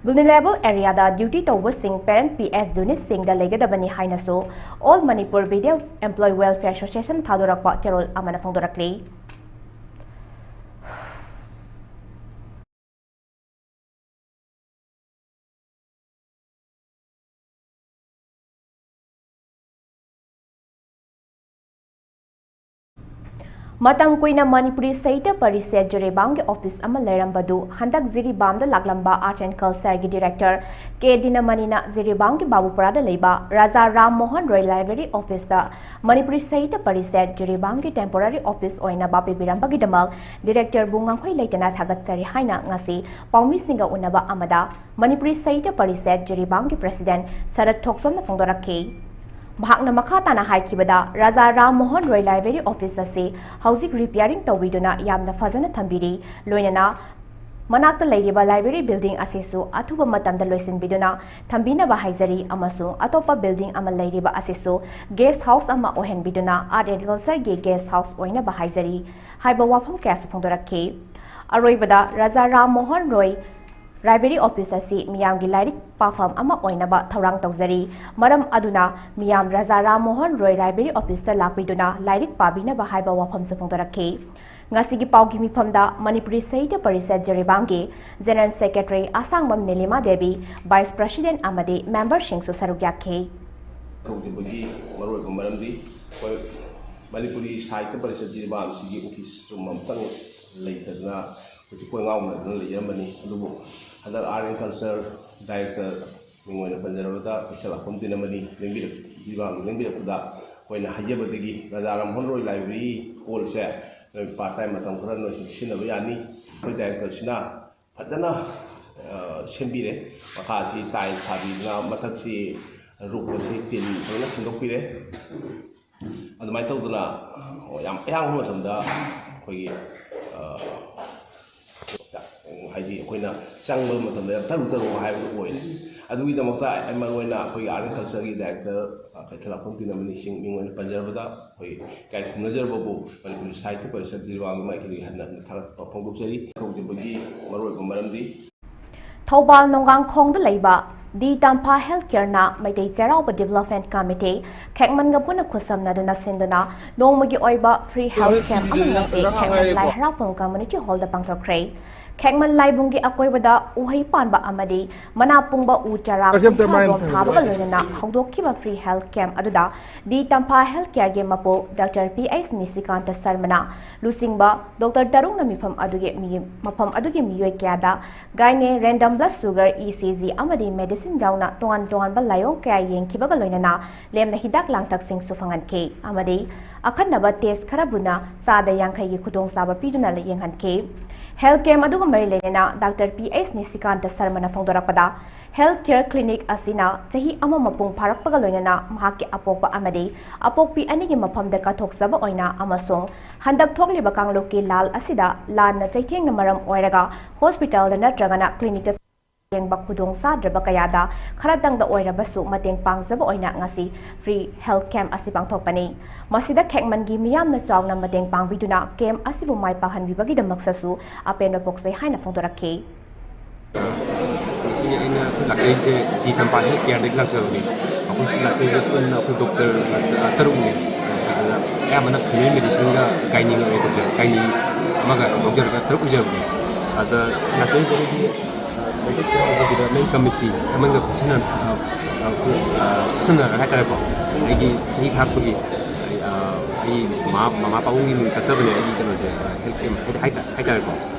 ꯚꯜꯅꯔꯦꯕꯜ ꯑꯦꯔꯤꯌꯥꯗ ꯗ꯭ꯌꯨꯇꯤ ꯇꯧꯕꯁꯤꯡ ꯄꯦꯔꯦꯟꯠ ꯄꯤ ꯑꯦꯁ ꯌꯨꯅꯤꯠꯁꯤꯡꯗ ꯂꯩꯒꯗꯕꯅꯤ ꯍꯥꯏꯅꯁꯨ all Manipur B D F employee welfare association ꯊꯥꯗꯣꯔꯛꯄ ꯆꯦꯔꯣꯜ ꯑꯃꯅ ꯐꯣꯡꯗꯣꯔꯛꯂꯤ꯫ ꯃꯇꯝ ꯀꯨꯏꯅ ꯃꯅꯤꯄꯨꯔꯤ ꯁꯥꯍꯤꯇ꯭ꯌ ꯄꯔꯤꯁꯠ ꯖꯤꯔꯤꯕꯥꯝꯒꯤ ꯑꯣꯐꯤꯁ ꯑꯃ ꯂꯩꯔꯝꯕꯗꯨ ꯍꯟꯗꯛ ꯖꯤꯔꯤꯕꯥꯝꯗ ꯂꯥꯛꯂꯝꯕ Art and Cultureꯒꯤ Director ꯀꯦ ꯗꯤꯅꯃꯅꯤꯅ ꯖꯤꯔꯤꯕꯥꯝꯒꯤ ꯕꯥꯕꯨꯄꯨꯔꯥꯗ ꯂꯩꯕ ꯔꯥꯖꯥ ꯔꯥꯝ ꯃꯣꯍꯟ ꯔꯣꯏ Library Officeꯇ Manipuri Sahitya Parishad ꯖꯤꯔꯤꯕꯥꯝꯒꯤ temporary office ꯑꯣꯏꯅ ꯕꯥꯞ ꯄꯤꯕꯤꯔꯝꯕꯒꯤꯗꯃꯛ Directorꯕꯨ ꯉꯝꯈꯩ ꯂꯩꯇꯅ ꯊꯥꯒꯠꯆꯔꯤ ꯍꯥꯏꯅ ꯉꯁꯤ ꯄꯥꯎꯃꯤꯁꯤꯡꯒ ꯎꯅꯕ ꯑꯃꯗ ꯃꯅꯤꯄꯨꯔꯤ ꯁꯥꯍꯤꯇ꯭ꯌ ꯄꯔꯤꯁꯠ ꯖꯤꯔꯤꯕꯥꯝꯒꯤ President ꯁꯔꯠ ꯊꯣꯛꯆꯣꯝꯅ ꯐꯣꯡꯗꯣꯔꯛꯈꯤ꯫ ꯃꯍꯥꯛꯅ ꯃꯈꯥ ꯇꯥꯅ ꯍꯥꯏꯈꯤꯕꯗ, ꯔꯥꯖꯥ ꯔꯥꯝ ꯃꯣꯍꯟ ꯔꯣꯏ Library Office ꯑꯁꯤ ꯍꯧꯖꯤꯛ repairing ꯇꯧꯕꯤꯗꯨꯅ ꯌꯥꯝꯅ ꯐꯖꯅ ꯊꯝꯕꯤꯔꯤ, ꯂꯣꯏꯅꯅ ꯃꯅꯥꯛꯇ ꯂꯩꯔꯤꯕ library building ꯑꯁꯤꯁꯨ ꯑꯊꯨꯕ ꯃꯇꯝꯗ ꯂꯣꯏꯁꯤꯟꯕꯤꯗꯨꯅ ꯊꯝꯕꯤꯅꯕ ꯍꯥꯏꯖꯔꯤ ꯑꯃꯁꯨꯡ ꯑꯇꯣꯞꯄ building ꯑꯃ ꯂꯩꯔꯤꯕ ꯑꯁꯤꯁꯨ guest house ꯑꯃ ꯑꯣꯏꯍꯟꯕꯤꯗꯨꯅ Art and Cultureꯒꯤ guest house ꯑꯣꯏꯅꯕ ꯍꯥꯏꯖꯔꯤ ꯍꯥꯏꯕ ꯋꯥꯐꯝ ꯀꯌꯥꯁꯨ ꯐꯣꯡꯗꯣꯔꯛꯈꯤ꯫ ꯑꯔꯣꯏꯕꯗ ꯔꯥꯖꯥ ꯔꯥꯝ ꯃꯣꯍꯟ ꯔꯣꯏ Library Office ꯑꯁꯤ ꯃꯤꯌꯥꯝꯒꯤ ꯂꯥꯏꯔꯤꯛ ꯄꯥꯐꯝ ꯑꯃ ꯑꯣꯏꯅꯕ ꯊꯧꯔꯥꯡ ꯇꯧꯖꯔꯤ꯫ ꯃꯔꯝ ꯑꯗꯨꯅ ꯃꯤꯌꯥꯝ ꯔꯥꯖꯥ ꯔꯥꯝ ꯃꯣꯍꯟ ꯔꯣꯏ Library Officeꯇ ꯂꯥꯛꯄꯤꯗꯨꯅ ꯂꯥꯏꯔꯤꯛ ꯄꯥꯕꯤꯅꯕ ꯍꯥꯏꯕ ꯋꯥꯐꯝꯁꯨ ꯐꯣꯡꯗꯣꯔꯛꯈꯤ꯫ ꯉꯁꯤꯒꯤ ꯄꯥꯎꯒꯤ ꯃꯤꯐꯝꯗ Manipuri Sahitya Parishad ꯖꯤꯔꯤꯕꯥꯝꯒꯤ General Secretary ꯑꯁꯥꯡꯕꯝ ꯅꯤꯂꯤꯃꯥ Devi, Vice President ꯑꯃꯗꯤ memberꯁꯤꯡꯁꯨ ꯁꯔꯨꯛ ꯌꯥꯈꯤ꯫ ꯇꯧꯈꯤꯕꯒꯤ ꯃꯔꯨꯑꯣꯏꯕ ꯃꯔꯝꯗꯤ ꯑꯩꯈꯣꯏ ꯃꯅꯤꯄꯨꯔꯤ ꯁꯥꯍꯤꯇ꯭ꯌ ꯄꯔꯤꯁꯠ ꯖꯤꯔꯤꯕꯥꯝꯁꯤꯒꯤ office room ꯑꯃꯇꯪ ꯂꯩꯇꯗꯅ ꯍꯧꯖꯤꯛ ꯀꯣꯏ ꯉꯥꯎꯅꯗꯨꯅ ꯂꯩꯖꯔꯝꯕꯅꯤ꯫ ꯑꯗꯨꯕꯨ ꯍꯟꯗꯛ Art and Culture Director ꯃꯤꯡ ꯑꯣꯏꯅ ꯄꯟꯖꯔꯕꯗ ꯀꯩꯊꯦꯜ ꯂꯥꯛꯐꯝ ꯇꯤꯟ ꯑꯃꯅꯤ ꯂꯦꯡꯕꯤꯔꯛ-, ꯖꯤꯔꯤꯕꯥꯝꯒꯤ ꯂꯦꯡꯕꯤꯔꯛꯄꯗ ꯑꯩꯈꯣꯏꯅ ꯍꯥꯏꯖꯕꯗꯒꯤ ꯔꯥꯖꯥ ꯔꯥꯝ ꯃꯣꯍꯟ ꯔꯣꯏ Library Hallꯁꯦ ꯅꯣꯏ part time ꯃꯇꯝ ꯈꯔ ꯅꯣꯏꯁꯨ ꯁꯤꯖꯤꯟꯅꯕ ꯌꯥꯅꯤ꯫ ꯑꯩꯈꯣꯏ Directorꯁꯤꯅ ꯐꯖꯅ, ꯑ, ꯁꯦꯝꯕꯤꯔꯦ꯫ ꯃꯈꯥꯁꯤ tile ꯁꯥꯕꯤꯗꯅ ꯃꯊꯛꯁꯤ roof ꯑꯁꯤ tin ꯐꯖꯅ ꯁꯤꯟꯗꯣꯛꯄꯤꯔꯦ꯫ ꯑꯗꯨꯃꯥꯏꯅ ꯇꯧꯗꯅ, ꯑꯣ, ꯌꯥꯝ ꯑꯌꯥꯝꯕ ꯃꯇꯝꯗ ꯑꯩꯈꯣꯏꯒꯤ, ꯑ, ꯍꯥꯏꯗꯤ ꯑꯩꯈꯣꯏꯅ ꯆꯪꯕ ꯃꯇꯝꯗ ꯌꯥꯝ ꯇꯔꯨ ꯇꯔꯨ ꯍꯥꯏꯕꯗꯨ ꯑꯣꯏꯔꯦ꯫ ꯑꯗꯨꯒꯤꯗꯃꯛꯇ ꯑꯩ ꯃꯔꯨ ꯑꯣꯏꯅ ꯑꯩꯈꯣꯏꯒꯤ Art and Cultureꯒꯤ Director, ꯑ, ꯀꯩꯊꯦꯜ ꯂꯥꯛꯐꯝ ꯇꯤꯟ ꯑꯃꯅꯤꯁꯤꯡ ꯃꯤꯡ ꯑꯣꯏꯅ ꯄꯟꯖꯔꯕꯗ ꯑꯩꯈꯣꯏ ꯏꯀꯥꯏ ꯈꯨꯝꯅꯖꯔꯕꯕꯨ ꯃꯅꯤꯄꯨꯔꯤ ꯁꯥꯍꯤꯇ꯭ꯌ ꯄꯔꯤꯁꯠ ꯖꯤꯔꯤꯕꯥꯝꯒꯤ ꯃꯥꯏꯀꯩꯗꯒꯤ ꯍꯟꯅ ꯍꯟꯅ ꯊꯥꯒꯠꯄ ꯐꯣꯡꯗꯣꯛꯆꯔꯤ꯫ ꯍꯧꯈꯤꯕꯒꯤ ꯃꯔꯨꯑꯣꯏꯕ ꯃꯔꯝꯗꯤ ꯊꯧꯕꯥꯜ ꯅꯣꯡꯒꯥꯡꯈꯣꯡꯗ ꯂꯩꯕ ꯗꯤ ꯇꯝꯐꯥ Health Careꯅ ꯃꯩꯇꯩ ꯆꯩꯔꯥꯎꯕ Development Committee ꯈꯦꯛꯃꯟꯒ ꯄꯨꯟꯅ ꯈꯨꯠꯁꯝꯅꯗꯨꯅ ꯁꯤꯟꯗꯨꯅ ꯅꯣꯡꯃꯒꯤ ꯑꯣꯏꯕ free health camp ꯑꯃ ꯉꯁꯤ ꯈꯦꯛꯃꯟ ꯂꯥꯏ ꯍꯔꯥꯎꯐꯝ Community Hallꯗ ꯄꯥꯡꯊꯣꯛꯈ꯭ꯔꯦ꯫ ꯈꯦꯛꯃꯟ ꯂꯥꯏꯕꯨꯡꯒꯤ ꯑꯀꯣꯏꯕꯗ ꯎꯍꯩ ꯄꯥꯟꯕ ꯑꯃꯗꯤ ꯃꯅꯥ ꯄꯨꯡꯕ ꯎ ꯆꯥꯔꯥ ꯀꯨꯟꯊ꯭ꯔꯥ ꯔꯣꯝ ꯊꯥꯕꯒ ꯂꯣꯏꯅꯅ ꯍꯧꯗꯣꯛꯈꯤꯕ free health camp ꯑꯗꯨꯗ ꯗꯤ ꯇꯝꯐꯥ health careꯒꯤ ꯃꯄꯨ ꯗꯥꯛꯇꯔ ꯄꯤ ꯑꯩꯆ ꯅꯤꯁꯤꯀꯥꯟꯇ ꯁꯔꯃꯅ ꯂꯨꯆꯤꯡꯕ ꯗꯣꯛꯇꯔ ꯇꯔꯨꯛꯅ ꯃꯤꯐꯝ ꯑꯗꯨꯒꯤ ꯃꯤ-, ꯃꯐꯝ ꯑꯗꯨꯒꯤ ꯃꯤꯑꯣꯏ ꯀꯌꯥꯗ gynae, random blood sugar, E C G ꯑꯃꯗꯤ medicine ꯌꯥꯎꯅ ꯇꯣꯉꯥꯟ ꯇꯣꯉꯥꯟꯕ ꯂꯥꯏꯑꯣꯡ ꯀꯌꯥ ꯌꯦꯡꯈꯤꯕꯒ ꯂꯣꯏꯅꯅ ꯂꯦꯝꯅ ꯍꯤꯗꯥꯛ ꯂꯥꯡꯊꯛꯁꯤꯡꯁꯨ ꯐꯪꯍꯟꯈꯤ ꯑꯃꯗꯤ ꯑꯈꯟꯅꯕ test ꯈꯔꯕꯨꯅ ꯆꯥꯗ ꯌꯥꯡꯈꯩꯒꯤ ꯈꯨꯗꯣꯡꯆꯥꯕ ꯄꯤꯗꯨꯅ ꯌꯦꯡꯍꯟꯈꯤ꯫ Health camp ꯑꯗꯨꯒ ꯃꯔꯤ ꯂꯩꯅꯅ ꯗꯥꯛꯇꯔ ꯄꯤ ꯑꯩꯆ ꯅꯤꯁꯤꯀꯥꯟꯇ ꯁꯔꯃꯅ ꯐꯣꯡꯗꯣꯔꯛꯄꯗ, health care clinic ꯑꯁꯤꯅ ꯆꯍꯤ ꯑꯃ ꯃꯄꯨꯡ ꯐꯥꯔꯛꯄꯒ ꯂꯣꯏꯅꯅ ꯃꯍꯥꯛꯀꯤ ꯑꯄꯣꯛꯄ ꯑꯃꯗꯤ ꯑꯄꯣꯛꯄꯤ ꯑꯅꯤꯒꯤ ꯃꯐꯝꯗ ꯀꯠꯊꯣꯛꯆꯕ ꯑꯣꯏꯅ ꯑꯃꯁꯨꯡ ꯍꯟꯗꯛ ꯊꯣꯛꯂꯤꯕ ꯀꯥꯡꯂꯨꯞꯀꯤ ꯂꯥꯜ ꯑꯁꯤꯗ ꯂꯥꯟꯅ ꯆꯩꯊꯦꯡꯅ ꯃꯔꯝ ꯑꯣꯏꯔꯒ hospitalꯗ ꯅꯠꯇ꯭ꯔꯒꯅ clinicꯇ ꯌꯦꯡꯕ ꯈꯨꯗꯣꯡ ꯆꯥꯗ꯭ꯔꯕ ꯀꯌꯥꯗ ꯈꯔꯇꯪꯗ ꯑꯣꯏꯔꯕꯁꯨ ꯃꯇꯦꯡ ꯄꯥꯡꯖꯕ ꯑꯣꯏꯅ ꯉꯁꯤ free health camp ꯑꯁꯤ ꯄꯥꯡꯊꯣꯛꯄꯅꯤ꯫ ꯃꯁꯤꯗ ꯈꯦꯛꯃꯟꯒꯤ ꯃꯤꯌꯥꯝꯅ ꯆꯥꯎꯅ ꯃꯇꯦꯡ ꯄꯥꯡꯕꯤꯗꯨꯅ camp ꯑꯁꯤꯕꯨ ꯃꯥꯏ ꯄꯥꯛꯍꯟꯕꯤꯕꯒꯤꯗꯃꯛꯇꯁꯨ ꯑꯄꯦꯟꯕ ꯄꯣꯛꯆꯩ ꯍꯥꯏꯅ ꯐꯣꯡꯗꯣꯔꯛꯈꯤ꯫ ꯉꯁꯤ ꯑꯩꯅ ꯑꯩꯈꯣꯏ ꯂꯥꯛꯆꯔꯤꯁꯦ ꯗꯤ ꯇꯝꯐꯥ health careꯗꯒꯤ ꯂꯥꯛꯆꯕꯅꯤ꯫ ꯑꯩꯈꯣꯏ ꯁꯤ ꯂꯥꯛꯆꯔꯤꯁꯦ ꯄꯨꯟꯅ ꯑꯩꯈꯣꯏ ꯗꯣꯛꯇꯔ ꯇꯔꯨꯛꯅꯤ꯫ ꯑꯗꯨꯗ ꯑꯌꯥꯝꯕꯅ family medicineꯒ gynaeꯒ ꯑꯣꯏ ꯗꯣꯛꯇꯔ, gynae ꯑꯃꯒ ꯂꯧꯖꯔꯒ ꯇꯔꯨꯛ ꯑꯣꯏꯖꯕꯅꯤ꯫ ꯑꯗ ꯂꯥꯛꯆꯔꯤꯁꯦ ꯑꯩꯒꯤ ꯃꯩꯇꯩ ꯆꯩꯔꯥꯎꯕꯒꯤꯗ main committee ꯈꯦꯛꯃꯟꯒ ꯈꯨꯠꯁꯝꯅ, ꯑ, ꯑ, ꯑ, ꯈꯨꯠꯁꯝꯅꯔꯒ ꯍꯥꯏꯇꯥꯔꯦꯀꯣ, ꯑꯩꯒꯤ ꯆꯍꯤ ꯐꯥꯔꯛꯄꯒꯤ, ꯑ, ꯑꯩ ꯃꯃꯥ, ꯃꯃꯥ ꯄꯥꯕꯨꯡꯒꯤ ꯃꯤꯡ ꯀꯠꯆꯕꯅꯦ ꯑꯩꯒꯤ ꯀꯩꯅꯣꯁꯦ, ꯑ, health camp ꯍꯥꯏꯗꯤ ꯍꯥꯏꯇꯥ-, ꯍꯥꯏꯇꯥꯔꯦꯀꯣ꯫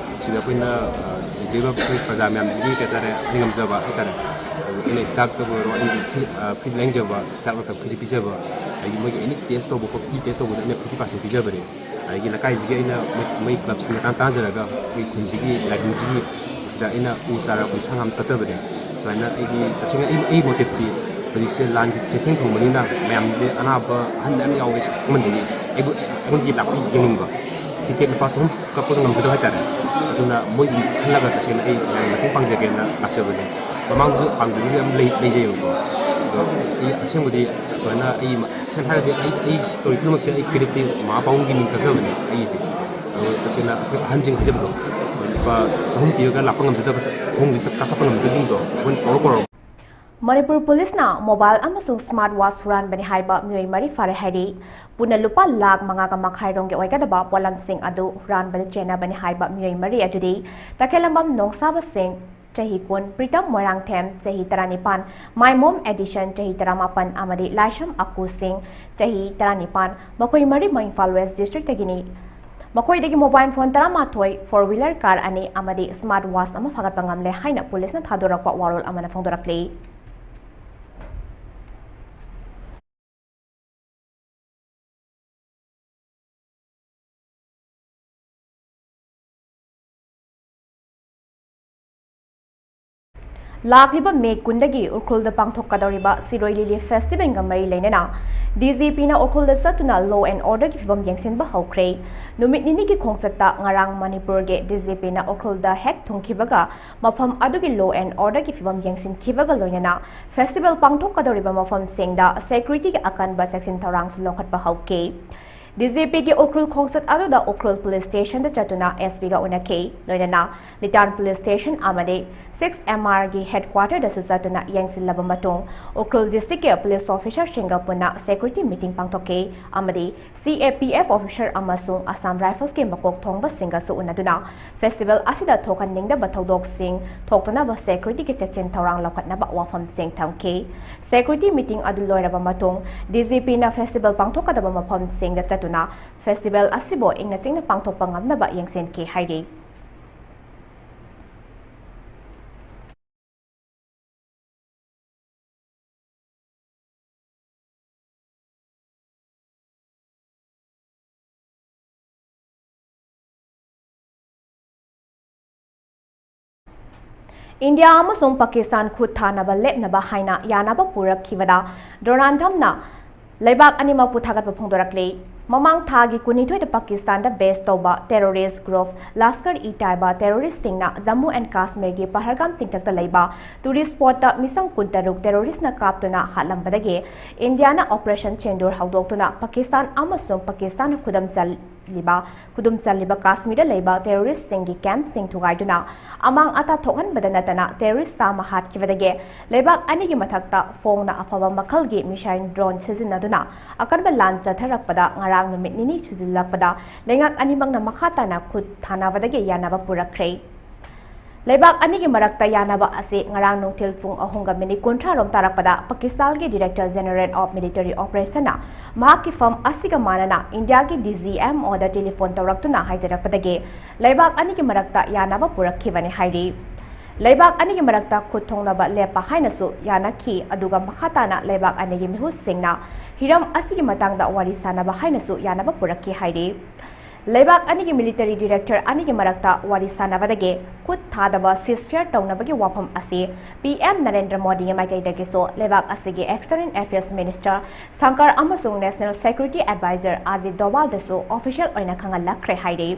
ꯁꯤꯗ ꯑꯩꯈꯣꯏꯅ, ꯑ, ꯂꯩꯖꯔꯤꯕ ꯑꯩꯈꯣꯏ ꯄ꯭ꯔꯖꯥ ꯃꯌꯥꯝꯁꯤꯒꯤ ꯀꯩ ꯍꯥꯏꯇꯥꯔꯦ, ꯑꯩ ꯉꯝꯖꯕ ꯍꯥꯏꯇꯥꯔꯦ, ꯑꯩꯅ ꯍꯤꯗꯥꯛꯇꯕꯨ ꯑꯣꯏꯔꯣ, ꯑꯩꯒꯤ free, ꯑ, free ꯂꯦꯡꯖꯕ ꯍꯤꯗꯥꯛ ꯂꯥꯡꯊꯛ free ꯄꯤꯖꯕ, ꯑꯗꯒꯤ ꯃꯣꯏꯒꯤ any test ꯇꯧꯕ ꯈꯣꯠꯄ, e test ꯇꯧꯕꯗ ꯑꯩꯅ fifty percent ꯄꯤꯖꯕꯅꯦ꯫ ꯑꯗꯒꯤ ꯂꯩꯀꯥꯏꯁꯤꯒꯤ ꯑꯩꯅ ꯃꯣꯏ, ꯃꯣꯏ clubꯁꯤꯡ ꯃꯇꯥꯡ ꯇꯥꯟꯅꯖꯔꯒ ꯑꯩꯈꯣꯏ ꯈꯨꯟꯁꯤꯒꯤ ꯂꯥꯏꯕꯨꯡꯁꯤꯒꯤ ꯁꯤꯗ ꯑꯩꯅ ꯎ ꯆꯥꯔ ꯀꯨꯟꯊ꯭ꯔꯥ ꯉꯥ ꯀꯠꯆꯕꯅꯦ꯫ ꯁꯨꯃꯥꯏꯅ ꯑꯩꯒꯤ ꯇꯁꯦꯡꯅ ꯑꯩ, ꯑꯩ motiveꯇꯤ ꯍꯧꯖꯤꯛꯁꯦ ꯂꯥꯟꯒꯤ ꯆꯩꯊꯦꯡ ꯐꯪꯕꯅꯤꯅ ꯃꯌꯥꯝꯁꯦ ꯑꯅꯥꯕ ꯑꯍꯟ ꯃꯌꯥꯝ ꯌꯥꯎꯋꯦ ꯁꯤ ꯈꯪꯍꯟꯕꯒꯤ ꯑꯩꯕꯨ, ꯑꯩꯉꯣꯟꯗꯒꯤ ꯂꯥꯛꯄꯤ ꯌꯦꯡꯅꯤꯡꯕ꯫ Ticket ꯂꯨꯄꯥ ꯆꯍꯨꯝ ꯀꯛꯄꯗ ꯉꯝꯖꯗꯕ ꯍꯥꯏꯇꯥꯔꯦ꯫ ꯑꯗꯨꯅ ꯃꯣꯏꯒꯤ ꯈꯜꯂꯒ ꯇꯁꯦꯡꯅ ꯑꯩ ꯃꯌꯥꯝꯒꯤ ꯃꯇꯦꯡ ꯄꯥꯡꯖꯒꯦꯅ ꯂꯥꯛꯆꯕꯅꯦ꯫ ꯃꯃꯥꯡꯁꯨ ꯄꯥꯡꯖꯈꯤꯕ ꯌꯥꯝ ꯂꯩ-, ꯂꯩꯖꯩꯕꯀꯣ꯫ ꯑꯗꯣ ꯑꯩ ꯑꯁꯦꯡꯕꯗꯤ ꯁꯨꯃꯥꯏꯅ ꯑꯩ ꯃ-, ꯁꯦꯡꯅ ꯍꯥꯏꯔꯒꯗꯤ ꯑꯩ, ꯑꯩ ꯇꯧꯔꯤ ꯄꯨꯝꯅꯃꯛꯁꯦ ꯑꯩ creditꯇꯤ ꯃꯃꯥ ꯄꯥꯕꯨꯡꯒꯤ ꯃꯤꯡ ꯀꯠꯆꯕꯅꯦ ꯑꯩꯒꯤꯗꯤ꯫ ꯑꯗꯣ ꯇꯁꯦꯡꯅ ꯑꯩꯈꯣꯏ ꯑꯍꯟꯁꯤꯡ ꯍꯥꯏꯖꯕꯗꯣ, ꯂꯨꯄꯥ ꯆꯍꯨꯝ ꯄꯤꯔꯒ ꯂꯥꯛꯄ ꯉꯝꯖꯗꯕ, ꯈꯣꯡꯁꯦ ꯆꯠ-, ꯀꯥꯈꯠꯄ ꯉꯝꯗꯕꯁꯤꯡꯗꯣ ꯑꯩꯈꯣꯏꯅ ꯀꯧꯔ ꯀꯧꯔ ꯃꯅꯤꯄꯨꯔ ꯄꯨꯂꯤꯁꯅ ꯃꯣꯕꯥꯏꯜ ꯑꯃꯁꯨꯡ ꯁ꯭ꯃꯥꯔꯠ ꯋꯥꯆ ꯍꯨꯔꯥꯟꯕꯅꯤ ꯍꯥꯏꯕ ꯃꯤꯑꯣꯏ ꯃꯔꯤ ꯐꯥꯔꯦ ꯍꯥꯏꯔꯤ꯫ ꯄꯨꯟꯅ ꯂꯨꯄꯥ ꯂꯥꯈ ꯃꯉꯥꯒ ꯃꯈꯥꯏ ꯔꯣꯝꯒꯤ ꯑꯣꯏꯒꯗꯕ ꯄꯣꯠꯂꯝꯁꯤꯡ ꯑꯗꯨ ꯍꯨꯔꯥꯟꯕꯗ ꯆꯦꯟꯅꯕꯅꯤ ꯍꯥꯏꯕ ꯃꯤꯑꯣꯏ ꯃꯔꯤ ꯑꯗꯨꯗꯤ ꯇꯈꯦꯂꯝꯕꯝ ꯅꯣꯡꯁꯥꯕ ꯁꯤꯡ, ꯆꯍꯤ ꯀꯨꯟ, ꯄ꯭ꯔꯤꯇꯝ ꯃꯣꯏꯔꯥꯡꯊꯦꯝ, ꯆꯍꯤ ꯇꯔꯥꯅꯤꯄꯥꯟ, ꯃꯥꯏꯃꯣꯝ ꯑꯦꯗꯤꯁꯟ, ꯆꯍꯤ ꯇꯔꯥꯃꯥꯄꯟ, ꯑꯃꯗꯤ ꯂꯥꯏꯁꯝ ꯑꯀꯨ ꯁꯤꯡ, ꯆꯍꯤ ꯇꯔꯥꯅꯤꯄꯥꯟ, ꯃꯈꯣꯏ ꯃꯔꯤꯃꯛ ꯏꯝꯐꯥꯜ ꯋꯦꯁ ꯗꯤꯁꯇ꯭ꯔꯤꯛꯇꯒꯤꯅꯤ꯫ ꯃꯈꯣꯏꯗꯒꯤ ꯃꯣꯕꯥꯏꯜ ꯐꯣꯟ ꯇꯔꯥꯃꯥꯊꯣꯏ, ꯐꯣꯔ ꯋꯤꯂꯔ ꯀꯥꯔ ꯑꯅꯤ ꯑꯃꯗꯤ ꯁ꯭ꯃꯥꯔꯠ ꯋꯥꯆ ꯑꯃ ꯐꯥꯒꯠꯄ ꯉꯝꯂꯦ ꯍꯥꯏꯅ ꯄꯨꯂꯤꯁꯅ ꯊꯥꯗꯣꯔꯛꯄ ꯋꯥꯔꯣꯜ ꯑꯃꯅ ꯐꯣꯡꯗꯣꯔꯛꯂꯤ꯫ ꯂꯥꯛꯂꯤꯕ ꯃꯦ ꯀꯨꯟꯗꯒꯤ ꯎꯈ꯭ꯔꯨꯜꯗ ꯄꯥꯡꯊꯣꯛꯀꯗꯧꯔꯤꯕ ꯁꯤꯔꯣꯏ ꯂꯤꯂꯤ ꯐꯦꯁꯇꯤꯚꯦꯜꯒ ꯃꯔꯤ ꯂꯩꯅꯅ ꯗꯤ ꯖꯤ ꯄꯤꯅ ꯎꯈ꯭ꯔꯨꯜꯗ ꯆꯠꯇꯨꯅ law and orderꯒꯤ ꯐꯤꯕꯝ ꯌꯦꯡꯁꯤꯟꯕ ꯍꯧꯈ꯭ꯔꯦ꯫ ꯅꯨꯃꯤꯠ ꯅꯤꯅꯤꯒꯤ ꯈꯣꯡꯆꯠꯇ ꯉꯔꯥꯡ ꯃꯅꯤꯄꯨꯔꯒꯤ ꯗꯤ ꯖꯤ ꯄꯤꯅ ꯎꯈ꯭ꯔꯨꯜꯗ ꯍꯦꯛ ꯊꯨꯡꯈꯤꯕꯒ ꯃꯐꯝ ꯑꯗꯨꯒꯤ law and orderꯒꯤ ꯐꯤꯕꯝ ꯌꯦꯡꯁꯤꯟꯈꯤꯕꯒ ꯂꯣꯏꯅꯅ ꯐꯦꯁꯇꯤꯚꯦꯜ ꯄꯥꯡꯊꯣꯛꯀꯗꯧꯔꯤꯕ ꯃꯐꯝꯁꯤꯡꯗ ꯁꯦꯀ꯭ꯌꯨꯔꯤꯇꯤꯒꯤ ꯑꯀꯟꯕ ꯆꯦꯛꯁꯤꯟ ꯊꯧꯔꯥꯡꯁꯨ ꯂꯧꯈꯠꯄ ꯍꯧꯈꯤ꯫ ꯗꯤ ꯖꯤ ꯄꯤꯒꯤ ꯎꯈ꯭ꯔꯨꯜ ꯈꯣꯡꯆꯠ ꯑꯗꯨꯗ ꯎꯈ꯭ꯔꯨꯜ ꯄꯨꯂꯤꯁ ꯁ꯭ꯇꯦꯁꯟꯗ ꯆꯠꯇꯨꯅ ꯑꯦꯁ ꯄꯤꯒ ꯎꯅꯈꯤ꯫ ꯂꯣꯏꯅꯅ ꯂꯤꯇꯥꯟ ꯄꯨꯂꯤꯁ ꯁ꯭ꯇꯦꯁꯟ ꯑꯃꯗꯤ ꯁꯤꯛꯁ ꯑꯦꯝ ꯑꯥꯔꯒꯤ ꯍꯦꯗꯀ꯭ꯋꯥꯇꯔꯗꯁꯨ ꯆꯠꯇꯨꯅ ꯌꯦꯡꯁꯤꯜꯂꯕ ꯃꯇꯨꯡ ꯎꯈ꯭ꯔꯨꯜ ꯗꯤꯁꯇ꯭ꯔꯤꯛꯀꯤ ꯄꯨꯂꯤꯁ ꯑꯣꯐꯤꯁꯥꯔꯁꯤꯡꯒ ꯄꯨꯟꯅ ꯁꯦꯀ꯭ꯌꯨꯔꯤꯇꯤ ꯃꯤꯇꯤꯡ ꯄꯥꯡꯊꯣꯛꯈꯤ ꯑꯃꯗꯤ ꯁꯤ ꯑꯦ ꯄꯤ ꯑꯦꯐ ꯑꯣꯐꯤꯁꯥꯔ ꯑꯃꯁꯨꯡ ꯑꯁꯥꯝ ꯔꯥꯏꯐꯜꯁꯀꯤ ꯃꯀꯣꯛ ꯊꯣꯡꯕꯁꯤꯡꯒꯁꯨ ꯎꯅꯗꯨꯅ ꯐꯦꯁꯇꯤꯚꯦꯜ ꯑꯁꯤꯗ ꯊꯣꯛꯍꯟꯅꯤꯡꯗꯕ ꯊꯧꯗꯣꯛꯁꯤꯡ ꯊꯣꯛꯇꯅꯕ ꯁꯦꯀ꯭ꯌꯨꯔꯤꯇꯤꯒꯤ ꯆꯦꯛꯁꯤꯟ ꯊꯧꯔꯥꯡ ꯂꯧꯈꯠꯅꯕ ꯋꯥꯐꯝꯁꯤꯡ ꯊꯝꯈꯤ꯫ ꯁꯦꯀ꯭ꯌꯨꯔꯤꯇꯤ ꯃꯤꯇꯤꯡ ꯑꯗꯨ ꯂꯣꯏꯔꯕ ꯃꯇꯨꯡ, ꯗꯤ ꯖꯤ ꯄꯤꯅ ꯐꯦꯁꯇꯤꯚꯦꯜ ꯄꯥꯡꯊꯣꯛꯀꯗꯕ ꯃꯐꯝꯁꯤꯡꯗ ꯆꯠꯇꯨꯅ ꯐꯦꯁꯇꯤꯚꯦꯜ ꯑꯁꯤꯕꯨ ꯏꯪꯅ ꯆꯤꯛꯅ ꯄꯥꯡꯊꯣꯛꯄ ꯉꯝꯅꯕ ꯌꯦꯡꯁꯤꯟꯈꯤ ꯍꯥꯏꯔꯤ꯫ ꯏꯟꯗꯤꯌꯥ ꯑꯃꯁꯨꯡ ꯄꯥꯀꯤꯁꯇꯥꯟ ꯈꯨꯠ ꯊꯥꯅꯕ ꯂꯦꯞꯅꯕ ꯍꯥꯏꯅ ꯌꯥꯅꯕ ꯄꯨꯔꯛꯈꯤꯕꯗ ꯗꯣꯅꯥꯜꯗ ꯇ꯭ꯔꯝꯞꯅ ꯂꯩꯕꯥꯛ ꯑꯅꯤꯃꯛꯄꯨ ꯊꯥꯒꯠꯄ ꯐꯣꯡꯗꯣꯔꯛꯂꯤ꯫ ꯃꯃꯥꯡ ꯊꯥꯒꯤ ꯀꯨꯟꯅꯤꯊꯣꯏꯗ ꯄꯥꯀꯤꯁꯇꯥꯟꯗ ꯕꯦꯁ ꯇꯧꯕ ꯇꯦꯔꯣꯔꯤꯁ ꯒ꯭ꯔꯨꯞ ꯂꯥꯁꯀꯔ ꯏ ꯇꯥꯏꯕꯥ ꯇꯦꯔꯣꯔꯤꯁꯁꯤꯡꯅ ꯖꯝꯃꯨ ꯑꯦꯟ ꯀꯥꯁꯃꯤꯔꯒꯤ ꯄꯍꯜꯒꯥꯝ ꯆꯤꯡꯊꯛꯇ ꯂꯩꯕ ꯇꯨꯔꯤꯁ ꯁ꯭ꯄꯣꯠꯇ ꯃꯤꯆꯝ ꯀꯨꯟꯇꯔꯨꯛ ꯇꯦꯔꯣꯔꯤꯁꯅ ꯀꯥꯞꯇꯨꯅ ꯍꯥꯠꯂꯝꯕꯗꯒꯤ ꯏꯟꯗꯤꯌꯥꯅ ꯑꯣꯄꯔꯦꯁꯟ ꯁꯤꯟꯗꯨꯔ ꯍꯧꯗꯣꯛꯇꯨꯅ ꯄꯥꯀꯤꯁꯇꯥꯟ ꯑꯃꯁꯨꯡ ꯄꯥꯀꯤꯁꯇꯥꯟꯅ ꯈꯨꯗꯝ ꯆꯜ-, ꯂꯤꯕ, ꯈꯨꯗꯨꯝ ꯆꯜꯂꯤꯕ ꯀꯥꯁꯃꯤꯔꯗ ꯂꯩꯕ terroristꯁꯤꯡꯒꯤ campꯁꯤꯡ ꯊꯨꯒꯥꯏꯗꯨꯅ ꯑꯃꯥꯡ ꯑꯇꯥ ꯊꯣꯛꯍꯟꯕꯗ ꯅꯠꯇꯅ terrorist ꯆꯥꯝꯃ ꯍꯥꯠꯈꯤꯕꯗꯒꯤ ꯂꯩꯕꯥꯛ ꯑꯅꯤꯒꯤ ꯃꯊꯛꯇ ꯐꯣꯡꯅ ꯑꯐꯕ ꯃꯈꯜꯒꯤ missile drone ꯁꯤꯖꯤꯟꯅꯗꯨꯅ ꯑꯀꯟꯕ ꯂꯥꯟ ꯆꯠꯊꯔꯛꯄꯗ ꯉꯔꯥꯡ ꯅꯨꯃꯤꯠ ꯅꯤꯅꯤ ꯁꯨꯖꯤꯜꯂꯛꯄꯗ ꯂꯩꯉꯥꯛ ꯑꯅꯤꯃꯛꯅ ꯃꯈꯥ ꯇꯥꯅ ꯈꯨꯠ ꯊꯥꯅꯕꯗꯒꯤ ꯌꯥꯅꯕ ꯄꯨꯔꯛꯈ꯭ꯔꯦ꯫ ꯂꯩꯕꯥꯛ ꯑꯅꯤꯒꯤ ꯃꯔꯛꯇ ꯌꯥꯅꯕ ꯑꯁꯤ ꯉꯔꯥꯡ ꯅꯨꯡꯊꯤꯜ ꯄꯨꯡ ꯑꯍꯨꯝꯒ minute ꯀꯨꯟꯊ꯭ꯔꯥ ꯔꯣꯝ ꯇꯥꯔꯛꯄꯗ ꯄꯥꯀꯤꯁꯇꯥꯟꯒꯤ Director General of Military Operationꯅ ꯃꯍꯥꯛꯀꯤ firm ꯑꯁꯤꯒ ꯃꯥꯟꯅꯅ ꯏꯟꯗꯤꯌꯥꯒꯤ DGMOꯗ telephone ꯇꯧꯔꯛꯇꯨꯅ ꯍꯥꯏꯖꯔꯛꯄꯗꯒꯤ ꯂꯩꯕꯥꯛ ꯑꯅꯤꯒꯤ ꯃꯔꯛꯇ ꯌꯥꯅꯕ ꯄꯨꯔꯛꯈꯤꯕꯅꯤ ꯍꯥꯏꯔꯤ꯫ ꯂꯩꯕꯥꯛ ꯑꯅꯤꯒꯤ ꯃꯔꯛꯇ ꯈꯨꯠ ꯊꯣꯡꯅꯕ ꯂꯦꯞꯄ ꯍꯥꯏꯅꯁꯨ ꯌꯥꯅꯈꯤ, ꯑꯗꯨꯒ ꯃꯈꯥ ꯇꯥꯅ ꯂꯩꯕꯥꯛ ꯑꯅꯤꯒꯤ ꯃꯤꯍꯨꯠꯁꯤꯡꯅ ꯍꯤꯔꯝ ꯑꯁꯤꯒꯤ ꯃꯇꯥꯡꯗ ꯋꯥꯔꯤ ꯁꯥꯅꯕ ꯍꯥꯏꯅꯁꯨ ꯌꯥꯅꯕ ꯄꯨꯔꯛꯈꯤ ꯍꯥꯏꯔꯤ꯫ ꯂꯩꯕꯥꯛ ꯑꯅꯤꯒꯤ military director ꯑꯅꯤꯒꯤ ꯃꯔꯛꯇ ꯋꯥꯔꯤ ꯁꯥꯅꯕꯗꯒꯤ ꯈꯨꯠ ꯊꯥꯗꯕ ceasefire ꯇꯧꯅꯕꯒꯤ ꯋꯥꯐꯝ ꯑꯁꯤ PM ꯅꯔꯦꯟꯗ꯭ꯔ ꯃꯣꯗꯤꯒꯤ ꯃꯥꯏꯀꯩꯗꯒꯤꯁꯨ ꯂꯩꯕꯥꯛ ꯑꯁꯤꯒꯤ External Affairs Minister ꯁꯪꯀꯔ ꯑꯃꯁꯨꯡ National Security Advisor Ajit ꯗꯣꯚꯥꯜꯗꯁꯨ official ꯑꯣꯏꯅ ꯈꯪꯍꯜꯂꯛꯈ꯭ꯔꯦ ꯍꯥꯏꯔꯤ꯫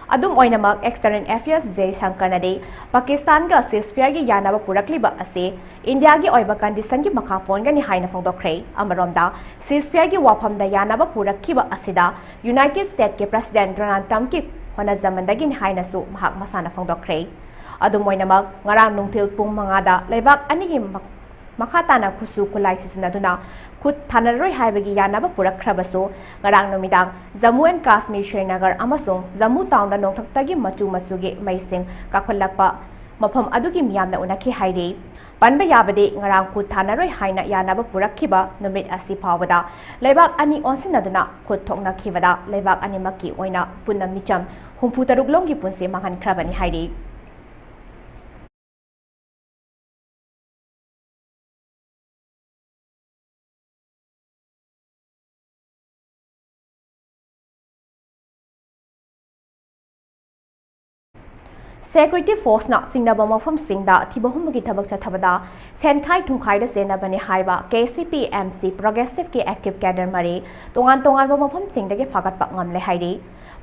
ꯑꯗꯨꯝ ꯑꯣꯏꯅꯃꯛ, External Affairs ꯖꯌ ꯁꯪꯀꯔꯅꯗꯤ ꯄꯥꯀꯤꯁꯇꯥꯟꯒ ceasefireꯒꯤ ꯌꯥꯅꯕ ꯄꯨꯔꯛꯂꯤꯕ ꯑꯁꯤ ꯏꯟꯗꯤꯌꯥꯒꯤ ꯑꯣꯏꯕ conditionꯒꯤ ꯃꯈꯥ ꯄꯣꯟꯒꯅꯤ ꯍꯥꯏꯅ ꯐꯣꯡꯗꯣꯛꯈ꯭ꯔꯦ꯫ ꯑꯃꯔꯣꯝꯗ, ceasefireꯒꯤ ꯋꯥꯐꯝꯗ ꯌꯥꯅꯕ ꯄꯨꯔꯛꯈꯤꯕ ꯑꯁꯤꯗ United Statesꯀꯤ President Donald Trumpꯀꯤ ꯍꯣꯠꯅꯖꯃꯟꯗꯒꯤꯅꯤ ꯍꯥꯏꯅꯁꯨ ꯃꯍꯥꯛ ꯃꯁꯥꯅ ꯐꯣꯡꯗꯣꯛꯈ꯭ꯔꯦ꯫ ꯑꯗꯨꯝ ꯑꯣꯏꯅꯃꯛ, ꯉꯔꯥꯡ ꯅꯨꯡꯊꯤꯜ ꯄꯨꯡ ꯃꯉꯥꯗ ꯂꯩꯕꯥꯛ ꯑꯅꯤꯒꯤ ꯃ-, ꯃꯈꯥ ꯇꯥꯅ ꯈꯨꯠꯁꯨ ꯈꯨꯠꯂꯥꯏ ꯁꯤꯖꯤꯟꯅꯗꯨꯅ ꯈꯨꯠ ꯊꯥꯅꯔꯔꯣꯏ ꯍꯥꯏꯕꯒꯤ ꯌꯥꯅꯕ ꯄꯨꯔꯛꯈ꯭ꯔꯕꯁꯨ, ꯉꯔꯥꯡ ꯅꯨꯃꯤꯗꯥꯡ Jammu and Kashmir, Srinagar ꯑꯃꯁꯨꯡ Jammu townꯗ ꯅꯣꯡꯊꯛꯇꯒꯤ ꯃꯆꯨ ꯃꯆꯨꯒꯤ ꯃꯩꯁꯤꯡ ꯀꯥꯈꯠꯂꯛꯄ ꯃꯐꯝ ꯑꯗꯨꯒꯤ ꯃꯤꯌꯥꯝꯅ ꯎꯅꯈꯤ ꯍꯥꯏꯔꯤ꯫ ꯄꯟꯕ ꯌꯥꯕꯗꯤ, ꯉꯔꯥꯡ ꯈꯨꯠ ꯊꯥꯅꯔꯣꯏ ꯍꯥꯏꯅ ꯌꯥꯅꯕ ꯄꯨꯔꯛꯈꯤꯕ ꯅꯨꯃꯤꯠ ꯑꯁꯤ ꯐꯥꯎꯕꯗ ꯂꯩꯕꯥꯛ ꯑꯅꯤ ꯑꯣꯟꯁꯤꯟꯅꯗꯨꯅ ꯈꯨꯠ ꯊꯣꯛꯅꯈꯤꯕꯗ ꯂꯩꯕꯥꯛ ꯑꯅꯤꯃꯛꯀꯤ ꯑꯣꯏꯅ ꯄꯨꯟꯅ ꯃꯤꯆꯝ ꯍꯨꯝꯐꯨ ꯇꯔꯨꯛ ꯂꯣꯝꯒꯤ ꯄꯨꯟꯁꯤ ꯃꯥꯡꯍꯟꯈ꯭ꯔꯕꯅꯤ ꯍꯥꯏꯔꯤ꯫ Security forceꯅ ꯆꯤꯡꯅꯕ ꯃꯐꯝꯁꯤꯡꯗ ꯊꯤꯕ ꯍꯨꯝꯕꯒꯤ ꯊꯕꯛ ꯆꯠꯊꯕꯗ ꯁꯦꯟꯈꯥꯏ ꯊꯨꯝꯈꯥꯏꯗ ꯆꯦꯟꯅꯕꯅꯤ ꯍꯥꯏꯕ KCP MC Progressiveꯀꯤ active cadre ꯃꯔꯤ ꯇꯣꯉꯥꯟ ꯇꯣꯉꯥꯟꯕ ꯃꯐꯝꯁꯤꯡꯗꯒꯤ ꯐꯥꯒꯠꯄ ꯉꯝꯂꯦ ꯍꯥꯏꯔꯤ꯫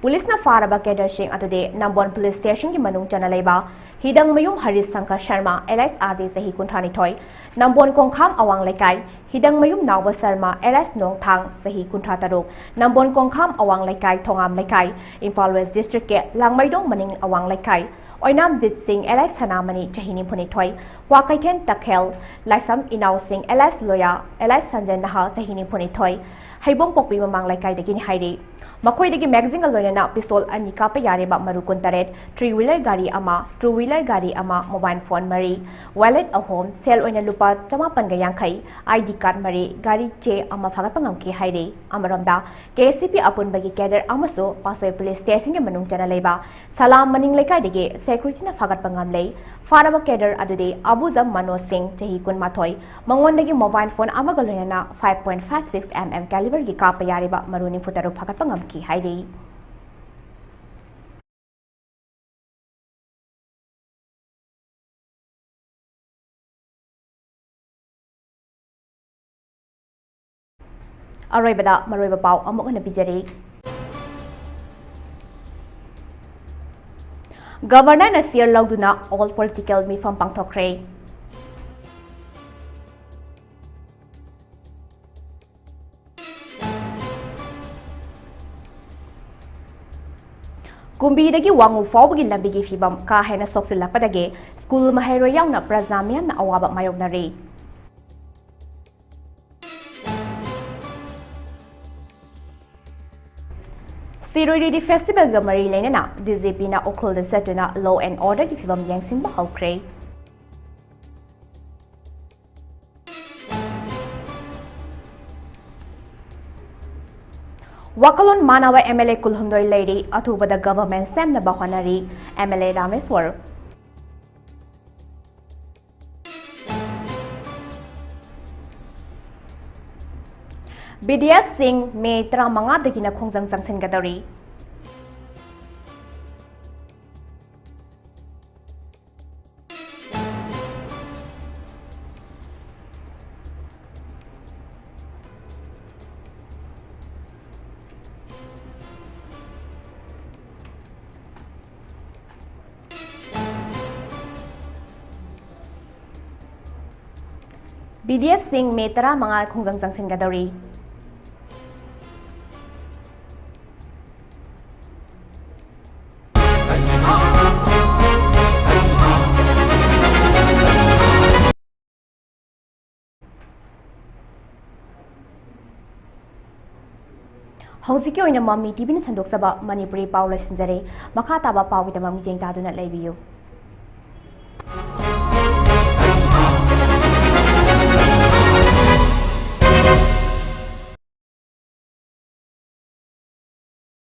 ꯄꯨꯂꯤꯁꯅ ꯐꯥꯔꯕ cadreꯁꯤꯡ ꯑꯗꯨꯗꯤ ꯅꯝꯕꯣꯜ police stationꯒꯤ ꯃꯅꯨꯡ ꯆꯟꯅ ꯂꯩꯕ ꯍꯤꯗꯪꯃꯌꯨꯝ ꯍꯔꯤꯁ ꯁꯪꯀꯔ ꯁꯔꯃ alias ꯑꯥꯖꯤ ꯆꯍꯤ ꯀꯨꯟꯊ꯭ꯔꯥ ꯅꯤꯊꯣꯏ, ꯅꯝꯕꯣꯜ ꯀꯣꯡꯈꯥꯝ ꯑꯋꯥꯡ ꯂꯩꯀꯥꯏ, ꯍꯤꯗꯪꯃꯌꯨꯝ ꯅꯥꯎꯕ ꯁꯔꯃ alias ꯅꯣꯡꯊꯥꯡ ꯆꯍꯤ ꯀꯨꯟꯊ꯭ꯔꯥ ꯇꯔꯨꯛ, ꯅꯝꯕꯣꯜ ꯀꯣꯡꯈꯥꯝ ꯑꯋꯥꯡ ꯂꯩꯀꯥꯏ, ꯊꯣꯉꯥꯝ ꯂꯩꯀꯥꯏ, ꯏꯝꯐꯥꯜ West Districtꯀꯤ ꯂꯥꯡꯃꯩꯗꯣꯡ ꯃꯅꯤꯡ ꯑꯋꯥꯡ ꯂꯩꯀꯥꯏ, ꯑꯣꯏꯅꯥꯝꯖꯤꯠ ꯁꯤꯡ alias ꯁꯅꯥꯃꯅꯤ ꯆꯍꯤ ꯅꯤꯐꯨ ꯅꯤꯊꯣꯏ, ꯀ꯭ꯋꯥꯀꯩꯊꯦꯜ ꯇꯈꯦꯜ ꯂꯥꯏꯁꯝ ꯏꯅꯥꯎ ꯁꯤꯡ alias ꯂꯣꯌꯥ alias ꯁꯟꯖꯦꯟ ꯅꯍꯥ ꯆꯍꯤ ꯅꯤꯐꯨ ꯅꯤꯊꯣꯏ, ꯍꯩꯕꯣꯡꯄꯣꯛꯄꯤ ꯃꯃꯥꯡ ꯂꯩꯀꯥꯏꯗꯒꯤꯅꯤ ꯍꯥꯏꯔꯤ꯫ ꯃꯈꯣꯏꯗꯒꯤ magazineꯒ ꯂꯣꯏꯅꯅ pistol ꯑꯅꯤ ꯀꯥꯞꯄ ꯌꯥꯔꯤꯕ ꯃꯔꯨ ꯀꯨꯟꯇꯔꯦꯠ, three wheeler ꯒꯥꯔꯤ ꯑꯃ, two wheeler ꯒꯥꯔꯤ ꯑꯃ, mobile phone ꯃꯔꯤ, wallet ꯑꯍꯨꯝ, ꯁꯦꯜ ꯑꯣꯏꯅ ꯂꯨꯄꯥ ꯆꯃꯥꯄꯟꯒ ꯌꯥꯡꯈꯩ, ID card ꯃꯔꯤ, ꯒꯥꯔꯤ ꯆꯦ ꯑꯃ ꯐꯥꯒꯠꯄ ꯉꯝꯈꯤ ꯍꯥꯏꯔꯤ꯫ ꯑꯃꯔꯣꯝꯗ, KCP ꯑꯄꯨꯟꯕꯒꯤ cadre ꯑꯃꯁꯨ ꯄꯥꯠꯁꯣꯏ police stationꯒꯤ ꯃꯅꯨꯡ ꯆꯟꯅ ꯂꯩꯕ ꯁꯂꯥꯝ ꯃꯅꯤꯡ ꯂꯩꯀꯥꯏꯗꯒꯤ securityꯅ ꯐꯥꯒꯠꯄ ꯉꯝꯂꯦ꯫ ꯐꯥꯔꯕ cadre ꯑꯗꯨꯗꯤ ꯑꯕꯨꯖꯝ ꯃꯅꯣꯖ ꯁꯤꯡ, ꯆꯍꯤ ꯀꯨꯟꯃꯥꯊꯣꯏ, ꯃꯉꯣꯟꯗꯒꯤ mobile phone ꯑꯃꯒ ꯂꯣꯏꯅꯅ five point five six MM caliberꯒꯤ ꯀꯥꯞꯄ ꯌꯥꯔꯤꯕ ꯃꯔꯨ ꯅꯤꯐꯨ ꯇꯔꯨꯛ ꯐꯥꯒꯠꯄ ꯉꯝꯈꯤ ꯍꯥꯏꯔꯤ꯫ ꯑꯔꯣꯏꯕꯗ ꯃꯔꯨꯑꯣꯏꯕ ꯄꯥꯎ ꯑꯃꯨꯛ ꯍꯟꯅ ꯄꯤꯖꯔꯤ꯫ Governorꯅ ꯁꯤꯌꯔ ꯂꯧꯗꯨꯅ all political ꯃꯤꯐꯝ ꯄꯥꯡꯊꯣꯛꯈ꯭ꯔꯦ꯫ ꯀꯨꯝꯕꯤꯗꯒꯤ ꯋꯥꯉꯨ ꯐꯥꯎꯕꯒꯤ ꯂꯝꯕꯤꯒꯤ ꯐꯤꯕꯝ ꯀꯥ ꯍꯦꯟꯅ ꯁꯣꯛꯆꯤꯜꯂꯛꯄꯗꯒꯤ ꯁ꯭ꯀꯨꯜ ꯃꯍꯩꯔꯣꯏ ꯌꯥꯎꯅ ꯄ꯭ꯔꯖꯥ ꯃꯤꯌꯥꯝꯅ ꯑꯋꯥꯕ ꯃꯥꯌꯣꯛꯅꯔꯤ꯫ ꯁꯤꯔꯣꯏ ꯂꯤꯂꯤ festivalꯒ ꯃꯔꯤ ꯂꯩꯅꯅ DGPꯅ ꯎꯈ꯭ꯔꯨꯜꯗ ꯆꯠꯇꯨꯅ law and orderꯒꯤ ꯐꯤꯕꯝ ꯌꯦꯡꯁꯤꯟꯕ ꯍꯧꯈ꯭ꯔꯦ꯫ ꯋꯥꯈꯜꯂꯣꯟ ꯃꯥꯟꯅꯕ MLA ꯀꯨꯟꯍꯨꯝꯗꯣꯏ ꯂꯩꯔꯤ, ꯑꯊꯨꯕꯗ government ꯁꯦꯝꯅꯕ ꯍꯣꯠꯅꯔꯤ, MLA ꯔꯥꯃꯦꯁ꯭ꯋꯔ꯫ BDFꯁꯤꯡ ꯃꯦ ꯇꯔꯥꯃꯉꯥꯗꯒꯤꯅ ꯈꯣꯡꯖꯪ ꯆꯪꯁꯤꯟꯒꯗꯧꯔꯤ꯫ ꯄꯤ ꯗꯤ ꯑꯦꯐꯁꯤꯡ ꯃꯦ ꯇꯔꯥꯃꯉꯥ ꯈꯨꯡꯒꯪ ꯆꯪꯁꯤꯟꯒꯗꯧꯔꯤ꯫ ꯍꯧꯖꯤꯛꯀꯤ ꯑꯣꯏꯅ ꯃꯃꯤ ꯇꯤ ꯚꯤꯅ ꯁꯟꯗꯣꯛꯆꯕ ꯃꯅꯤꯄꯨꯔꯤ ꯄꯥꯎ ꯂꯣꯏꯁꯤꯟꯖꯔꯦ꯫ ꯃꯈꯥ ꯇꯥꯕ ꯄꯥꯎꯒꯤꯗꯃꯛ ꯃꯤꯠꯌꯦꯡ ꯇꯥꯗꯨꯅ ꯂꯩꯕꯤꯌꯨ꯫